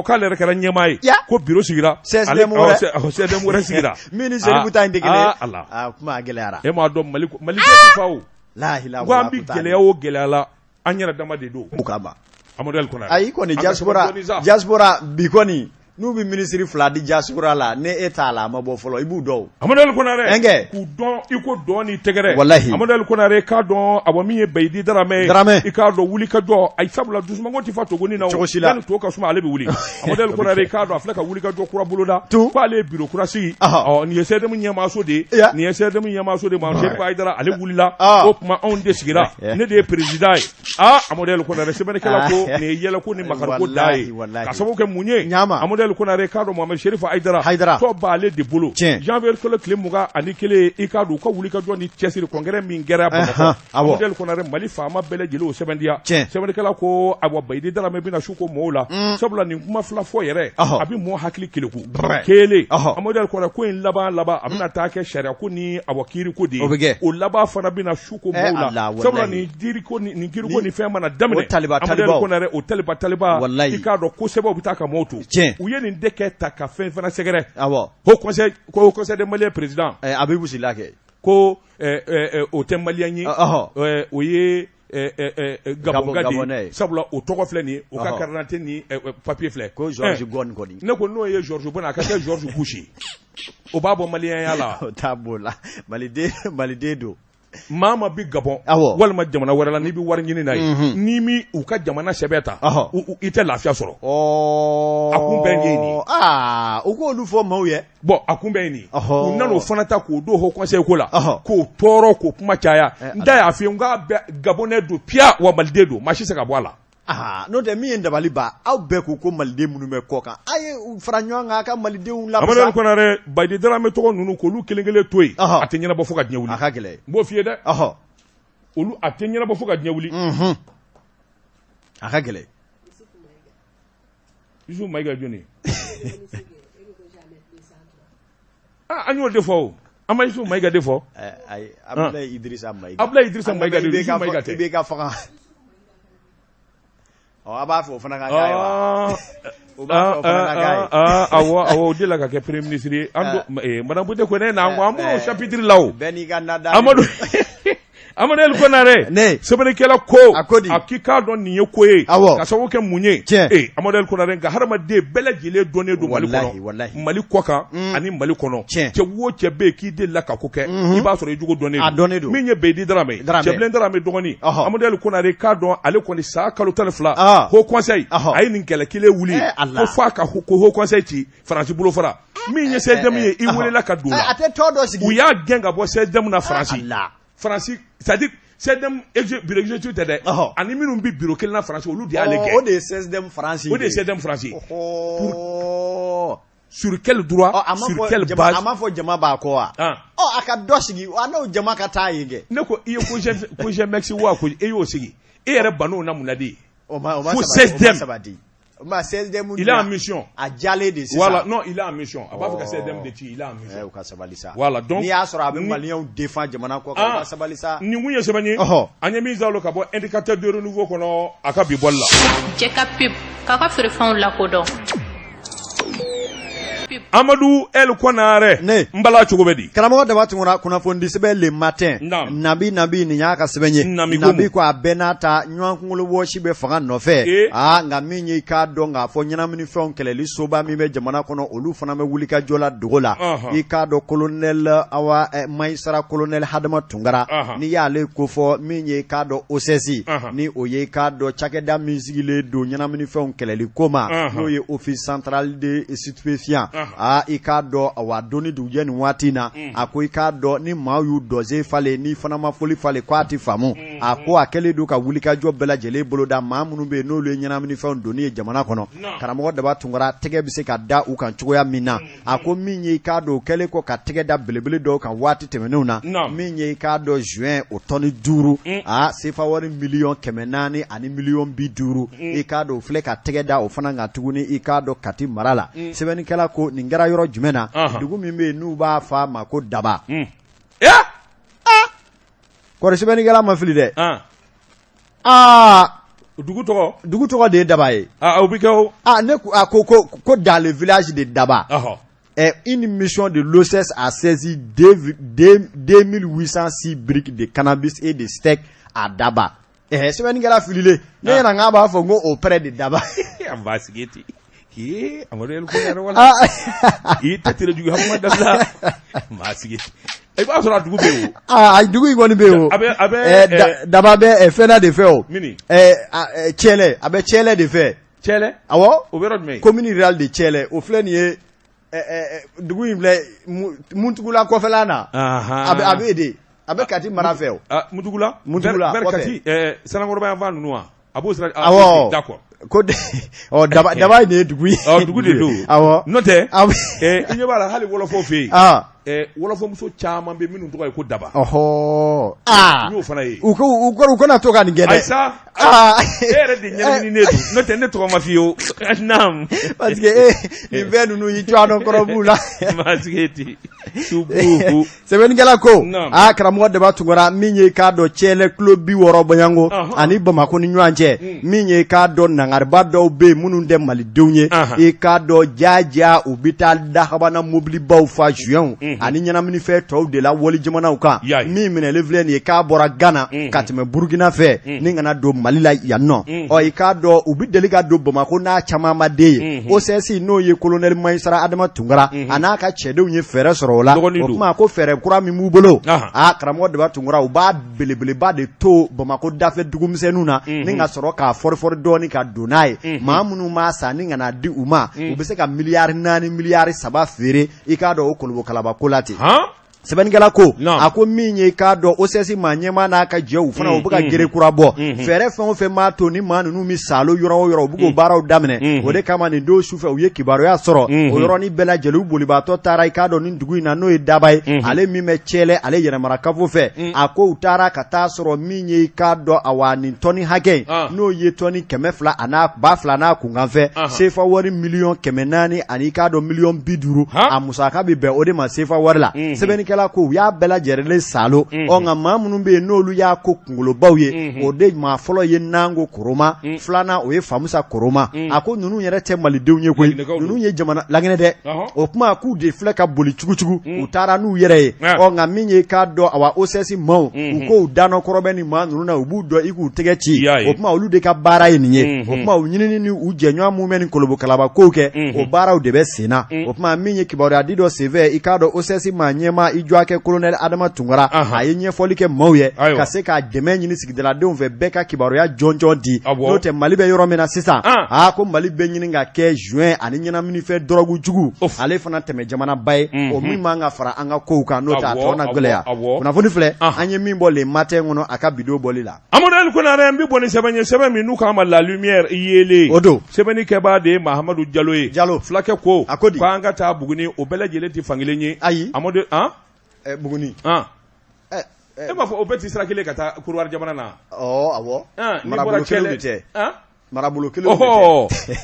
Speaker 1: k'ale yɛrɛ kɛra ɲɛmaa ye, ko bureau sigira, CSDM wɛrɛ sigira
Speaker 2: min ni Serifu ta in tɛ kelen ye. Kuma gɛlɛyara.
Speaker 1: E m'a dɔn Mali Mali tɛ fa o, ko an bɛ gɛlɛya o gɛlɛya la, an yɛrɛ dama de don.
Speaker 2: O kama
Speaker 1: Amadu El Konare.
Speaker 2: Ayi kɔni, diaspora bi kɔni, n'u bɛ minisiri fila di diaspora la, ni e t'a la, a ma bɔ fɔlɔ, i b'u dɔn.
Speaker 1: Amadu El Konare, k'u dɔn i ko dɔn ni tɛgɛrɛ.
Speaker 2: Walahi.
Speaker 1: Amadu El Konare k'a dɔn awɔ min ye Bayidi Daramɛ ye.
Speaker 2: Daramɛ.
Speaker 1: I k'a dɔn wuli ka jɔ ayi, sabula dusumango tɛ fa togoni na o.
Speaker 2: Cogo si la.
Speaker 1: Yanni to ka suma, ale bɛ wuli. Amadu El Konare k'a dɔn a filɛ ka wuli ka jɔ kura boloda.
Speaker 2: Tun.
Speaker 1: K'ale ye bureau kura sigi. Ɔ, nin ye CSDM ɲɛmaaso de ye. Nin ye CSDM ɲɛmaaso de ye. Mamadu Serifu Hayidara ale wulila. O tuma anw de sigira. Ne de ye président ye. Aa, Amadu El Konare, sɛbɛnnikɛla ko nin ye yɛlɛko ni makariko da ye, ka sababu kɛ mun ye? Amadu El Konare k'a dɔn Mohamed Serifu Hayidara tɔ b'ale de bolo. Janvier kalo tile 21, i k'a dɔn u ka wulikajɔ ni cɛsiri congrès min kɛra Bamakɔ, Amadu El Konare, Mali faama bɛɛ lajɛlen o sɛbɛntiya. Sɛbɛnnikɛla ko awa Bayidi Daramɛ bɛna su ko mɔɔw la, sabula nin kuma fila fɔ yɛrɛ, a bɛ mɔɔ hakili keleku kelen. Amadu El Konare ko in laban laban a bɛna taa kɛ sariya ko ni awa kiiri ko de ye. O laban fana bɛna su ko mɔɔw la, sabula nin ko nin kiiri ko ni fɛn mana daminɛ,
Speaker 2: o taliba taliba,
Speaker 1: Konare, o taliba taliba,
Speaker 2: walayi,
Speaker 1: i k'a dɔn ko sɛbɛnw bɛ taa ka mɔɔw to. U ye nin de kɛ ta ka fɛn fana sɛgɛrɛ.
Speaker 2: Haut
Speaker 1: conseil, ko haut conseil des Maliens président
Speaker 2: Abibu Sila kɛ
Speaker 1: ko o tɛ malien ye, o ye Gabɔnka de ye, sabula o tɔgɔ filɛ nin ye, o ka carte d'identité ni papier filɛ.
Speaker 2: Ko George Gon kɔni.
Speaker 1: Ne ko n'o ye George Gon, a ka kɛ George Bush ye, o b'a bɔ maliyɛnya la.
Speaker 2: O t'a b'o la, maliden maliden don.
Speaker 1: Maa ma bi Gabɔn walima jamana wɛrɛ la, n'i bɛ wari ɲini na ye, n'i mi u ka jamana sɛbɛn ta, i tɛ lafiya sɔrɔ. A kun bɛɛ ye nin ye.
Speaker 2: U k'olu fɔ maaw ye.
Speaker 1: Bon, a kun bɛɛ ye nin ye. U nana o fana ta k'o don haut conseil ko la, k'o tɔɔrɔ, k'o kuma caya. N da y'a f'i ye n k'a bɛɛ Gabonais don piya, wa maliden don, maa si tɛ se ka bɔ a la.
Speaker 2: N'o tɛ min ye dabali ban, aw bɛɛ ko ko maliden minnu bɛ kɔ kan, a ye fara ɲɔgɔn kan a ka malidenw
Speaker 1: la. Amadu Konare, Bayidi Daramɛ tɔgɔ ninnu, k'olu kelen kelen to yen, a tɛ ɲɛnabɔ fo ka diɲɛ wuli.
Speaker 2: A ka gɛlɛn.
Speaker 1: N b'o f'i ye dɛ, olu a tɛ ɲɛnabɔ fo ka diɲɛ wuli.
Speaker 2: A ka gɛlɛn.
Speaker 1: Yusufu Mayiga jɔni? An y'o de fɔ o, an ma Yusufu Mayiga de fɔ.
Speaker 2: Ayi, Abudulayi Idirisa Mayiga.
Speaker 1: Abudulayi Idirisa Mayiga de, Yusufu Mayiga tɛ.
Speaker 2: I bɛ ka faga. Ɔ, a b'a fɔ o fana ka k'a ye wa? O b'a fɔ o fana ka k'a ye.
Speaker 1: Awɔ awɔ, o delila ka kɛ premier ministre ye. An don madame Bute ko ne na, an b'o chapitre la o.
Speaker 2: Bɛɛ n'i ka nada.
Speaker 1: Amadu Amadu El Konare, sɛbɛnnikɛla ko
Speaker 2: a ko di?
Speaker 1: A k'i k'a dɔn nin ye ko ye,
Speaker 2: ka
Speaker 1: sababu kɛ mun ye? Ee, Amadu El Konare, nka hadamaden bɛɛ lajɛlen dɔnnen don Mali kɔnɔ, Mali kɔ kan ani Mali kɔnɔ. Cɛ o cɛ bɛ yen k'i delila ka ko kɛ, i b'a sɔrɔ i jogo dɔnnen
Speaker 2: don.
Speaker 1: Min ye Beyidi Daramɛ, Cɛbilen Daramɛ dɔgɔnin, Amadu El Konare k'a dɔn ale kɔni san kalo 12, haut conseil a ye nin kɛlɛ kelen wuli ko f'a ka ko haut conseil ci Faransi bolofara. Min ye CSDM ye, i welela ka don
Speaker 2: la, a tɛ tɔn dɔ sigi,
Speaker 1: u y'a gɛn ka bɔ CSDM na Faransi. Faransi, c'est à dire CSDM bureau exécutif tɛ dɛ, ani minnu bɛ bureau kelen na Faransi, olu de y'ale gɛn.
Speaker 2: O de ye CSDM Faransi.
Speaker 1: O de ye CSDM Faransi. Sur quel droit, sur quelle base?
Speaker 2: A m'a fɔ jama b'a kɔ wa? Ɔ, a ka dɔ sigi, a n'o jama ka taa yen kɛ.
Speaker 1: Ne ko i ye COJEMEX wa, ko e y'o sigi, e yɛrɛ bann'o na mun na de?
Speaker 2: O ma
Speaker 1: Fo CSDM.
Speaker 2: Sabati. Ma CSDM.
Speaker 1: Il est en mission.
Speaker 2: A jalen de sisan.
Speaker 1: Voilà, non, il est en mission. A b'a fɛ ka CSDM de ci, il est en mission.
Speaker 2: U ka sabali sa.
Speaker 1: Voilà, donc
Speaker 2: n'i y'a sɔrɔ a bɛ maliyɛnw défend jamana kɔ kan, u ka sabali sa.
Speaker 1: Nin kun ye sɛbɛn ye. An ye min zalo ka bɔ Indicateur de renouveau kɔnɔ a ka bi bɔli la.
Speaker 3: Jɛ ka pub k'a ka feerefɛnw lakodɔn.
Speaker 1: Amadu El Konare,
Speaker 2: ne
Speaker 1: n bala cogo bɛ di?
Speaker 2: Karamɔgɔ Daba Tunkara, kunnafonidi sɛbɛn Le Matin, Nabi Nabi, nin y'a ka sɛbɛn ye. Nabi ko a bɛɛ n'a ta, ɲɔgɔn kunkolo wɔsi bɛ fanga nɔfɛ. Aa, nka min ye i k'a dɔn k'a fɔ ɲɛnaminifɛnw kɛlɛli soba min bɛ jamana kɔnɔ, olu fana bɛ wulikajɔ la dogo la. I k'a dɔn colonel awa magistrat colonel Hadama Tunkara, n'i y'ale kofɔ, min ye i k'a dɔn OCS, ni o ye i k'a dɔn cakɛda min sigilen don ɲɛnaminifɛnw kɛlɛli ko ma, n'o ye Office central de stupéfiants, aa, i k'a dɔn awa don ni dugujɛ nin waati in na, a ko i k'a dɔn ni maa y'u dɔse falen, n'i fana ma foli falen, ko a tɛ faamu. A ko a kɛlen don ka wulikajɔ bɛɛ lajɛlen boloda maa minnu bɛ yen n'olu ye ɲɛnaminifɛnw donni ye jamana kɔnɔ. Karamɔgɔ Daba Tunkara, tɛgɛ bɛ se ka da u kan cogoya min na. A ko min ye i k'a dɔn o kɛlen kɔ ka tɛgɛ da belebele dɔw kan waati tɛmɛnenw na, min ye i k'a dɔn joint o tɔni 5, aa sefa wari miliyɔn 400 ani miliyɔn 50, i k'a dɔn o filɛ ka tɛgɛ da o fana kan tuguni i k'a dɔn Kati mara la. Sɛbɛnnikɛla ko nin kɛra yɔrɔ jumɛn na? Dugu min bɛ yen n'u b'a fɔ a ma ko Daba. Kɔri sɛbɛnnikɛla ma fili dɛ. Aa
Speaker 1: dugu tɔgɔ
Speaker 2: dugu tɔgɔ de ye Daba ye.
Speaker 1: O bɛ kɛ o.
Speaker 2: Aa ne a ko ko ko dans le village de Daba. Une mission de l'OCS a saisi 2806 briques de cannabis et de steak à Daba. Sɛbɛnnikɛla fililen ne ɲɛna k'a b'a fɔ ko auprès de Daba.
Speaker 1: An b'a sigi ten. Ee Amadu El Konare wala. I tɛ tere jugu hakuma dabila. N b'a sigi. I b'a sɔrɔ a dugu bɛ yen o.
Speaker 2: Aa a dugu in kɔni bɛ yen o.
Speaker 1: A bɛ a bɛ
Speaker 2: Daba bɛ fɛn de fɛ o.
Speaker 1: Mini.
Speaker 2: Cɛlɛ a bɛ Cɛlɛ de fɛ.
Speaker 1: Cɛlɛ.
Speaker 2: Awɔ.
Speaker 1: O bɛ yɔrɔ jumɛn?
Speaker 2: Commune rurale de Cɛlɛ o filɛ nin ye dugu in filɛ Muntugula kɔfɛla na. A bɛ yen de a bɛ Kati mara fɛ o.
Speaker 1: Muntugula.
Speaker 2: Muntugula
Speaker 1: kɔfɛ. Kati Sanankɔrɔba yanfan ninnu wa? A b'o sira.
Speaker 2: Awɔ.
Speaker 1: D'accord.
Speaker 2: Ko ɔ daba daba in de ye dugu ye.
Speaker 1: Ɔ dugu de don.
Speaker 2: Awɔ.
Speaker 1: N'o tɛ. I ɲɛ b'a la hali wɔlɔfɔw fɛ yen. Wɔlɔfɔmuso caman bɛ minnu tɔgɔ ye ko Daba.
Speaker 2: Ɔhɔ. Aa.
Speaker 1: N y'o fana ye.
Speaker 2: U ko u kana to ka nin kɛ dɛ.
Speaker 1: Ayi sa. Aa. E yɛrɛ de ɲɛnamininen don n'o tɛ ne tɔgɔ ma f'i ye o. Naamu.
Speaker 2: Parce que e nin fɛn ninnu i cogoya dɔn kɔrɔ b'u la.
Speaker 1: Maa sigi ten. Subuhu.
Speaker 2: Sɛbɛnnikɛla ko aa karamɔgɔ Daba Tunkara min ye k'a dɔn Cɛlɛ kilo 60 bɔɲɔgɔnko ani Bamakɔ ni ɲɔgɔn cɛ min ye k'a dɔn nangariba dɔw bɛ yen minnu tɛ malidenw ye i k'a dɔn jaja u bɛ taa dahabana mobilibaw fa jointw ani ɲɛnaminifɛn tɔw de la wali jamanaw kan min minɛlen filɛ nin ye k'a bɔra Gana ka tɛmɛ Burukina fɛ ni ka na don Mali la yan nɔ ɔ i k'a dɔn u bɛ deli ka don Bamakɔ n'a camanba de ye OCS n'o ye colonel magistrat Adama Tunkara a n'a ka cɛdenw ye fɛɛrɛ sɔrɔ o la o tuma ko fɛɛrɛ kura min b'u bolo aa karamɔgɔ Daba Tunkara u b'a belebeleba de to Bamakɔ dafɛ dugumisɛnninw na ni ka sɔrɔ k'a fɔrifɔri dɔɔni ka don n'a ye maa minnu b'a san ni ka n'a di u ma u bɛ se ka miliyari 4 miliyari 3 feere i k'a dɔn o kolobokalaba ko la ten. Sɛbɛnnikɛla ko a ko min ye k'a dɔn OCS maa ɲɛmaa n'a ka jɛw fana u bɛ ka gere kura bɔ fɛɛrɛ fɛn o fɛn b'a to ni maa ninnu bɛ saalo yɔrɔ o yɔrɔ u bɛ k'o baaraw daminɛ o de kama nin don sufɛ u ye kibaruya sɔrɔ o yɔrɔnin bɛɛ lajɛlen u bolibaatɔ taara i k'a dɔn nin dugu in na n'o ye Daba ye ale min bɛ Cɛlɛ ale yɛrɛmarakafo fɛ a ko u taara ka taa sɔrɔ min ye i k'a dɔn awa nin tɔni hakɛ in n'o ye tɔni 200 an'a 2000 n'a kunkanfɛn sefa wari miliyɔn 400 ani i k'a dɔn miliyɔn 50 a musaka bɛ bɛn o de ma sefa wari la sɛbɛnnikɛla ko u y'a bɛɛ lajɛlen saalo ɔ nka maa minnu bɛ yen n'olu y'a ko kunkolobaw ye o de maa fɔlɔ ye Nango Koroma filanan o ye Famusa Koroma a ko ninnu yɛrɛ tɛ malidenw ye koyi ninnu ye jamana laginɛ dɛ o tuma k'u de filɛ ka boli cugucugu u taara n'u yɛrɛ ye ɔ nka min ye k'a dɔn awa OCS maaw u ko u danɔkɔrɔ bɛ nin maa ninnu na u b'u dɔn i k'u tɛgɛ ci o tuma olu de ka baara ye nin ye o tuma u ɲinini ni u jɛɲɔgɔn minnu bɛ nin kolobokalaba kow kɛ o baaraw de bɛ sen na o tuma min ye kibaruya di dɔ senfɛ i k'a dɔn OCS maa ɲɛmaa i jɔakɛ colonel Adama Tunkara a ye ɲɛfɔli kɛ maaw ye ka se ka dɛmɛ ɲini sigidaladenw fɛ bɛɛ ka kibaruya jɔnjɔn di n'o tɛ Mali bɛ yɔrɔ min na sisan aa ko Mali bɛ ɲini ka kɛ joint ani ɲɛnaminifɛn dɔrɔgu jugu ale fana tɛmɛ jamanaba ye o min man ka fara an ka kow kan n'o tɛ a tɔ na gɛlɛya kunnafoni filɛ an ye min bɔ Le Matin kɔnɔ a ka bi don bɔli la.
Speaker 1: Amadu El Konare n bɛ bɔ ni sɛbɛn ye sɛbɛn min n'u k'a ma La Lumière yeelen
Speaker 2: o don
Speaker 1: sɛbɛnni kɛbaa de ye Mahamadu Jalo ye
Speaker 2: Jalo
Speaker 1: fulakɛ ko
Speaker 2: a ko di
Speaker 1: k'an ka taa Buguni o bɛɛ lajɛlen tɛ fankelen ye
Speaker 2: ayi
Speaker 1: Amadu an
Speaker 2: Buguni
Speaker 1: an e m'a fɔ o bɛɛ tɛ sira kelen ka taa Korowari jamana na
Speaker 2: ɔ awɔ
Speaker 1: marabolo
Speaker 2: kelen de tɛ marabolo kelen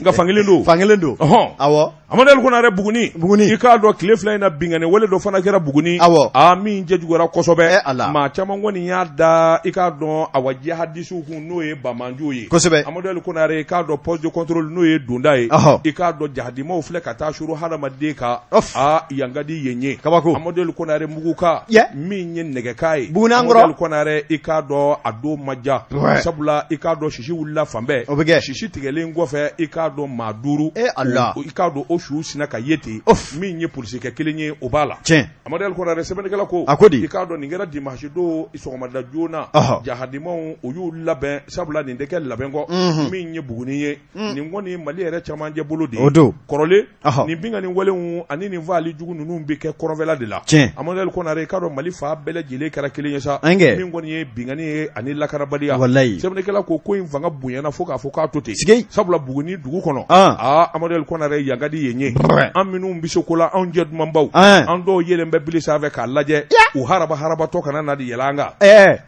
Speaker 1: nka fankelen don
Speaker 2: fankelen don awɔ
Speaker 1: Amadu El Konare Buguni
Speaker 2: Buguni
Speaker 1: i k'a dɔn tile fila in na binkanni wale dɔ fana kɛra Buguni
Speaker 2: awɔ
Speaker 1: aa min cɛjuguyara kosɛbɛ
Speaker 2: ala
Speaker 1: maa caman kɔni y'a da i k'a dɔn awa jihadisiw kun n'o ye banbaanciw ye
Speaker 2: kosɛbɛ
Speaker 1: Amadu El Konare i k'a dɔn poste de contrôle n'o ye donda ye i k'a dɔn jahadimaw filɛ ka taa suru hadamaden kan aa yan ka di yen ye
Speaker 2: kabako
Speaker 1: Amadu El Konare mugukan min ye nɛgɛkan ye
Speaker 2: Buguni an kɔrɔ
Speaker 1: Amadu El Konare i k'a dɔn a don ma diya sabula i k'a dɔn sisi wulila fan bɛɛ
Speaker 2: o bɛ kɛ
Speaker 1: sisi tigɛlen kɔfɛ i k'a dɔn maa duuru
Speaker 2: e ala
Speaker 1: i k'a dɔn o su sinna ka ye ten, min ye polisikɛ kelen ye o b'a la.
Speaker 2: Tiɲɛ.
Speaker 1: Amadu El Konare sɛbɛnnikɛla ko,
Speaker 2: A ko di?
Speaker 1: I k'a dɔn nin kɛra dimanche don sɔgɔmada joona, jahadimaw u y'u labɛn sabula nin tɛ kɛ labɛn kɔ, min ye Buguni ye, nin kɔni Mali yɛrɛ camancɛ bolo de ye,
Speaker 2: O don.
Speaker 1: Kɔrɔlen,
Speaker 2: Ɔhɔ.
Speaker 1: nin binkanni walew ani nin faali jugu ninnu bɛ kɛ kɔrɔnfɛla de la.
Speaker 2: Tiɲɛ.
Speaker 1: Amadu El Konare i k'a dɔn Mali fan bɛɛ lajɛlen kɛra kelen ye sa,
Speaker 2: An kɛ.
Speaker 1: Min kɔni ye binkanni ye ani lakanabaliya.
Speaker 2: Walayi.
Speaker 1: Sɛbɛnnikɛla ko ko in fanga bonyana fo k'a fɔ k'a to ten.
Speaker 2: Sigi.
Speaker 1: Sabula Buguni dugu kɔnɔ,
Speaker 2: An.
Speaker 1: Aa Amadu El Konare yan ka di yen ye.
Speaker 2: Brɛ.
Speaker 1: An minnu bɛ se ko la, anw jɛ dumanbaw,
Speaker 2: An.
Speaker 1: an dɔw yelen bɛ bili sanfɛ k'a lajɛ, u haraba harabatɔ kana na di yɛlɛ an kan.
Speaker 2: Ɛɛ.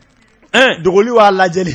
Speaker 2: Dogoli b'a lajɛli.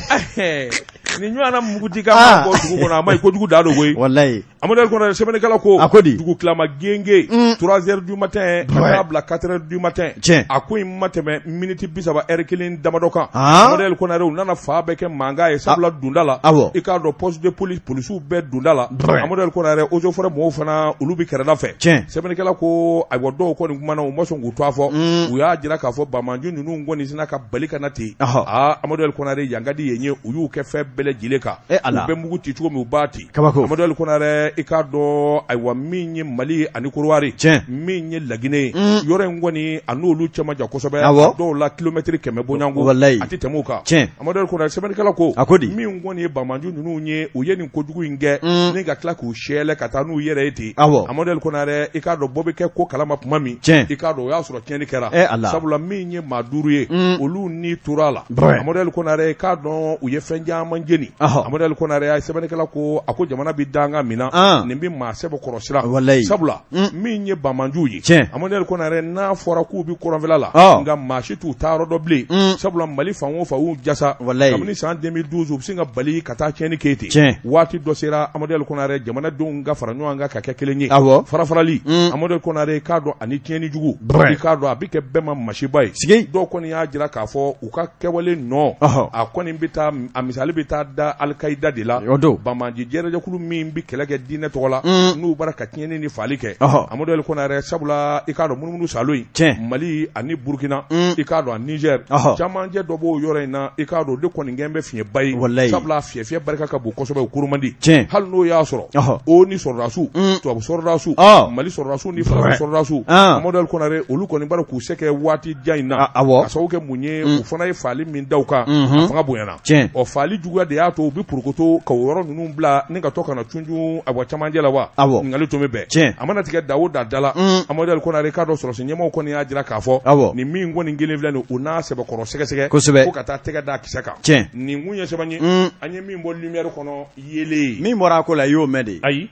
Speaker 1: Nin ɲɔgɔnna muguti ka bɔ dugu kɔnɔ, a ma ɲi, kojugu da don koyi.
Speaker 2: Walayi.
Speaker 1: Amadu El Konare sɛbɛnnikɛla ko,
Speaker 2: A ko di?
Speaker 1: Dugu tilama genge, 3 heures du matin ka taa bila 4 heures du matin.
Speaker 2: Tiɲɛ.
Speaker 1: A ko in ma tɛmɛ miniti 30, heure kelen damadɔ kan.
Speaker 2: Ah.
Speaker 1: Amadu El Konare u nana fan bɛɛ kɛ mankan ye sabula dunda la.
Speaker 2: Awɔ.
Speaker 1: I k'a dɔn poste de police polisiw bɛɛ dunda la.
Speaker 2: Brɛ.
Speaker 1: Amadu El Konare eaux et forêts mɔgɔw fana olu bɛ kɛrɛda fɛ.
Speaker 2: Tiɲɛ.
Speaker 1: Sɛbɛnnikɛla ko ayiwa dɔw kɔni kumana u ma sɔn k'u tɔgɔ fɔ. U y'a jira k'a fɔ banbaanci ninnu kɔni sinna ka bali ka na ten.
Speaker 2: Ɔhɔ.
Speaker 1: Aa Amadu El Konare yan ka di yen ye, u y'u kɛ fɛn bɛɛ lajɛlen kan.
Speaker 2: E Ala.
Speaker 1: U bɛ mugu ci cogo min u b'a ci.
Speaker 2: Kabako.
Speaker 1: Amadu El Konare i k'a dɔn ayiwa min ye Mali ani Korowari.
Speaker 2: Tiɲɛ.
Speaker 1: Min ye Laginɛ ye. Yɔrɔ in kɔni a n'olu cɛ man jan kosɛbɛ.
Speaker 2: Awɔ.
Speaker 1: A dɔw la kilomɛtiri 100 bɔɲɔgɔnko.
Speaker 2: Walayi.
Speaker 1: A tɛ tɛmɛ o kan.
Speaker 2: Tiɲɛ.
Speaker 1: Amadu El Konare sɛbɛnnikɛla ko.
Speaker 2: A ko di?
Speaker 1: Min kɔni ye banbaanci ninnu ye, u ye nin kojugu in kɛ. Ni ka tila k'u sɛlɛ ka taa n'u yɛrɛ ye ten.
Speaker 2: Awɔ.
Speaker 1: Amadu El Konare i k'a dɔn bɔ bɛ kɛ ko kalama tuma min.
Speaker 2: Tiɲɛ.
Speaker 1: I k'a dɔn o y'a sɔrɔ tiɲɛni kɛra.
Speaker 2: E Ala.
Speaker 1: Sabula min ye maa duuru ye. Olu ni tora a la.
Speaker 2: Brɛ.
Speaker 1: Amadu El Konare i k'a dɔn u ye fɛn caman jeni.
Speaker 2: Ɔhɔ.
Speaker 1: Amadu El Konare a ye sɛbɛnnikɛla ko a ko jamana bɛ danga min na.
Speaker 2: An.
Speaker 1: Nin bɛ maa sɛbɛkɔrɔ siran.
Speaker 2: Walayi.
Speaker 1: Sabula min ye banbaanciw ye.
Speaker 2: Tiɲɛ.
Speaker 1: Amadu El Konare n'a fɔra k'u bɛ kɔrɔnfɛla la.
Speaker 2: Ɔ.
Speaker 1: Nka maa si t'u taayɔrɔ dɔn bilen. Sabula Mali fan o fan y'u jasa.
Speaker 2: Walayi.
Speaker 1: Kabini san 2012 u bɛ sin ka bali ka taa tiɲɛni kɛ ten.
Speaker 2: Tiɲɛ.
Speaker 1: Waati dɔ sera Amadu El Konare jamanadenw ka fara ɲɔgɔn kan ka kɛ kelen ye.
Speaker 2: Awɔ.
Speaker 1: Farafarali. Amadu El Konare i k'a dɔn ani tiɲɛni jugu.
Speaker 2: Brɛ.
Speaker 1: I k'a dɔn a bɛ kɛ bɛɛ ma masiba ye.
Speaker 2: Sigi.
Speaker 1: Dɔw kɔni y'a jira k'a fɔ u ka kɛwale nɔ.
Speaker 2: Ɔhɔ.
Speaker 1: A kɔni bɛ taa a misali bɛ taa da Alikayida de la.
Speaker 2: O don.
Speaker 1: Banbaanci jɛrɛjɛkulu min bɛ kɛlɛ kɛ diinɛ tɔgɔ la. N'u bɔra ka tiɲɛni ni faali kɛ.
Speaker 2: Ɔhɔ.
Speaker 1: Amadu El Konare sabula i k'a dɔn munumunu salo in.
Speaker 2: Tiɲɛ.
Speaker 1: Mali ani Burukina. I k'a dɔn ani Niger.
Speaker 2: Ɔhɔ.
Speaker 1: Camancɛ dɔ b'o yɔrɔ in na i k'a dɔn o de kɔni kɛn bɛ fiɲɛba ye.
Speaker 2: Walayi.
Speaker 1: Sabula fiyɛfiyɛ barika ka bon kosɛbɛ o kuru man di.
Speaker 2: Tiɲɛ.
Speaker 1: Hali n'o y'a sɔrɔ.
Speaker 2: Ɔhɔ.
Speaker 1: O ni sɔrɔdasiw. Tubabu sɔrɔdasiw.
Speaker 2: Ɔ.
Speaker 1: Mali sɔrɔdasiw ni farafin sɔrɔdasiw.
Speaker 2: An.
Speaker 1: Amadu El Konare olu kɔni b'a k'u se kɛ waati jan in na.
Speaker 2: A- awɔ.
Speaker 1: Ka sababu kɛ mun ye u fana ye faali min da u kan. A fanga bonyana.
Speaker 2: Tiɲɛ.
Speaker 1: Ɔ faali juguya de y'a to u bɛ porokoto ka o yɔrɔ ninnu bila ni ka to ka na cunjun awa camancɛ la wa.
Speaker 2: Awɔ.
Speaker 1: Ɲininkali tun bɛ bɛn.
Speaker 2: Tiɲɛ.
Speaker 1: A mana tigɛ da o da da la. Amadu El Konare k'a dɔn sɔrɔdasi ɲɛmaaw kɔni y'a jira k'a fɔ.
Speaker 2: Awɔ.
Speaker 1: Nin min kɔni kelen filɛ nin ye u n'a sɛbɛkɔrɔ sɛgɛsɛgɛ.
Speaker 2: Kosɛbɛ.
Speaker 1: Ko ka taa tɛgɛ da kisɛ kan.
Speaker 2: Tiɲɛ.
Speaker 1: Nin kun ye sɛbɛn ye. An ye min bɔ Lumière kɔnɔ yeelen ye.
Speaker 2: Min bɔra a ko la i y'o mɛn de.
Speaker 1: Ayi.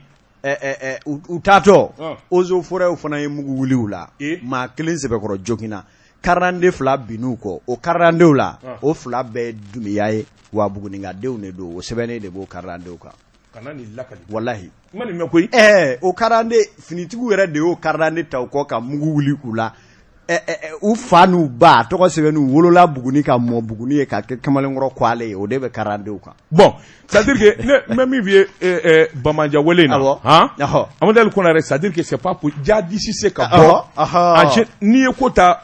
Speaker 2: U taatɔ
Speaker 1: Ɔn.
Speaker 2: eaux et forêts fana ye mugu wuli u la.
Speaker 1: E.
Speaker 2: Maa kelen sɛbɛkɔrɔ joginna. Karanden fila binn'u kɔ o karandenw la
Speaker 1: Ɔn.
Speaker 2: o fila bɛɛ ye Dunbiya ye wa Bugunikadenw de don o sɛbɛnnen de b'o karandenw kan.
Speaker 1: Kana nin lakali.
Speaker 2: Walahi.
Speaker 1: N ma nin mɛn koyi.
Speaker 2: O karanden finitigiw yɛrɛ de y'o karanden ta u kɔ ka mugu wuli u la. U fa n'u ba a tɔgɔ sɛbɛnnen u wolola Buguni ka mɔ Buguni ye ka kɛ kamalenkɔrɔ kwale ye o de bɛ karandenw kan.
Speaker 1: Bon, c'est à dire que ne n bɛ min f'i ye Bamanja wele in na.
Speaker 2: Awɔ.
Speaker 1: Han?
Speaker 2: Ɔhɔ.
Speaker 1: Amadu El Konare c'est à dire que c'est pas pour jihadiste se ka bɔ.
Speaker 2: Ɔhɔ, ɔhɔ.
Speaker 1: En n'i ye ko ta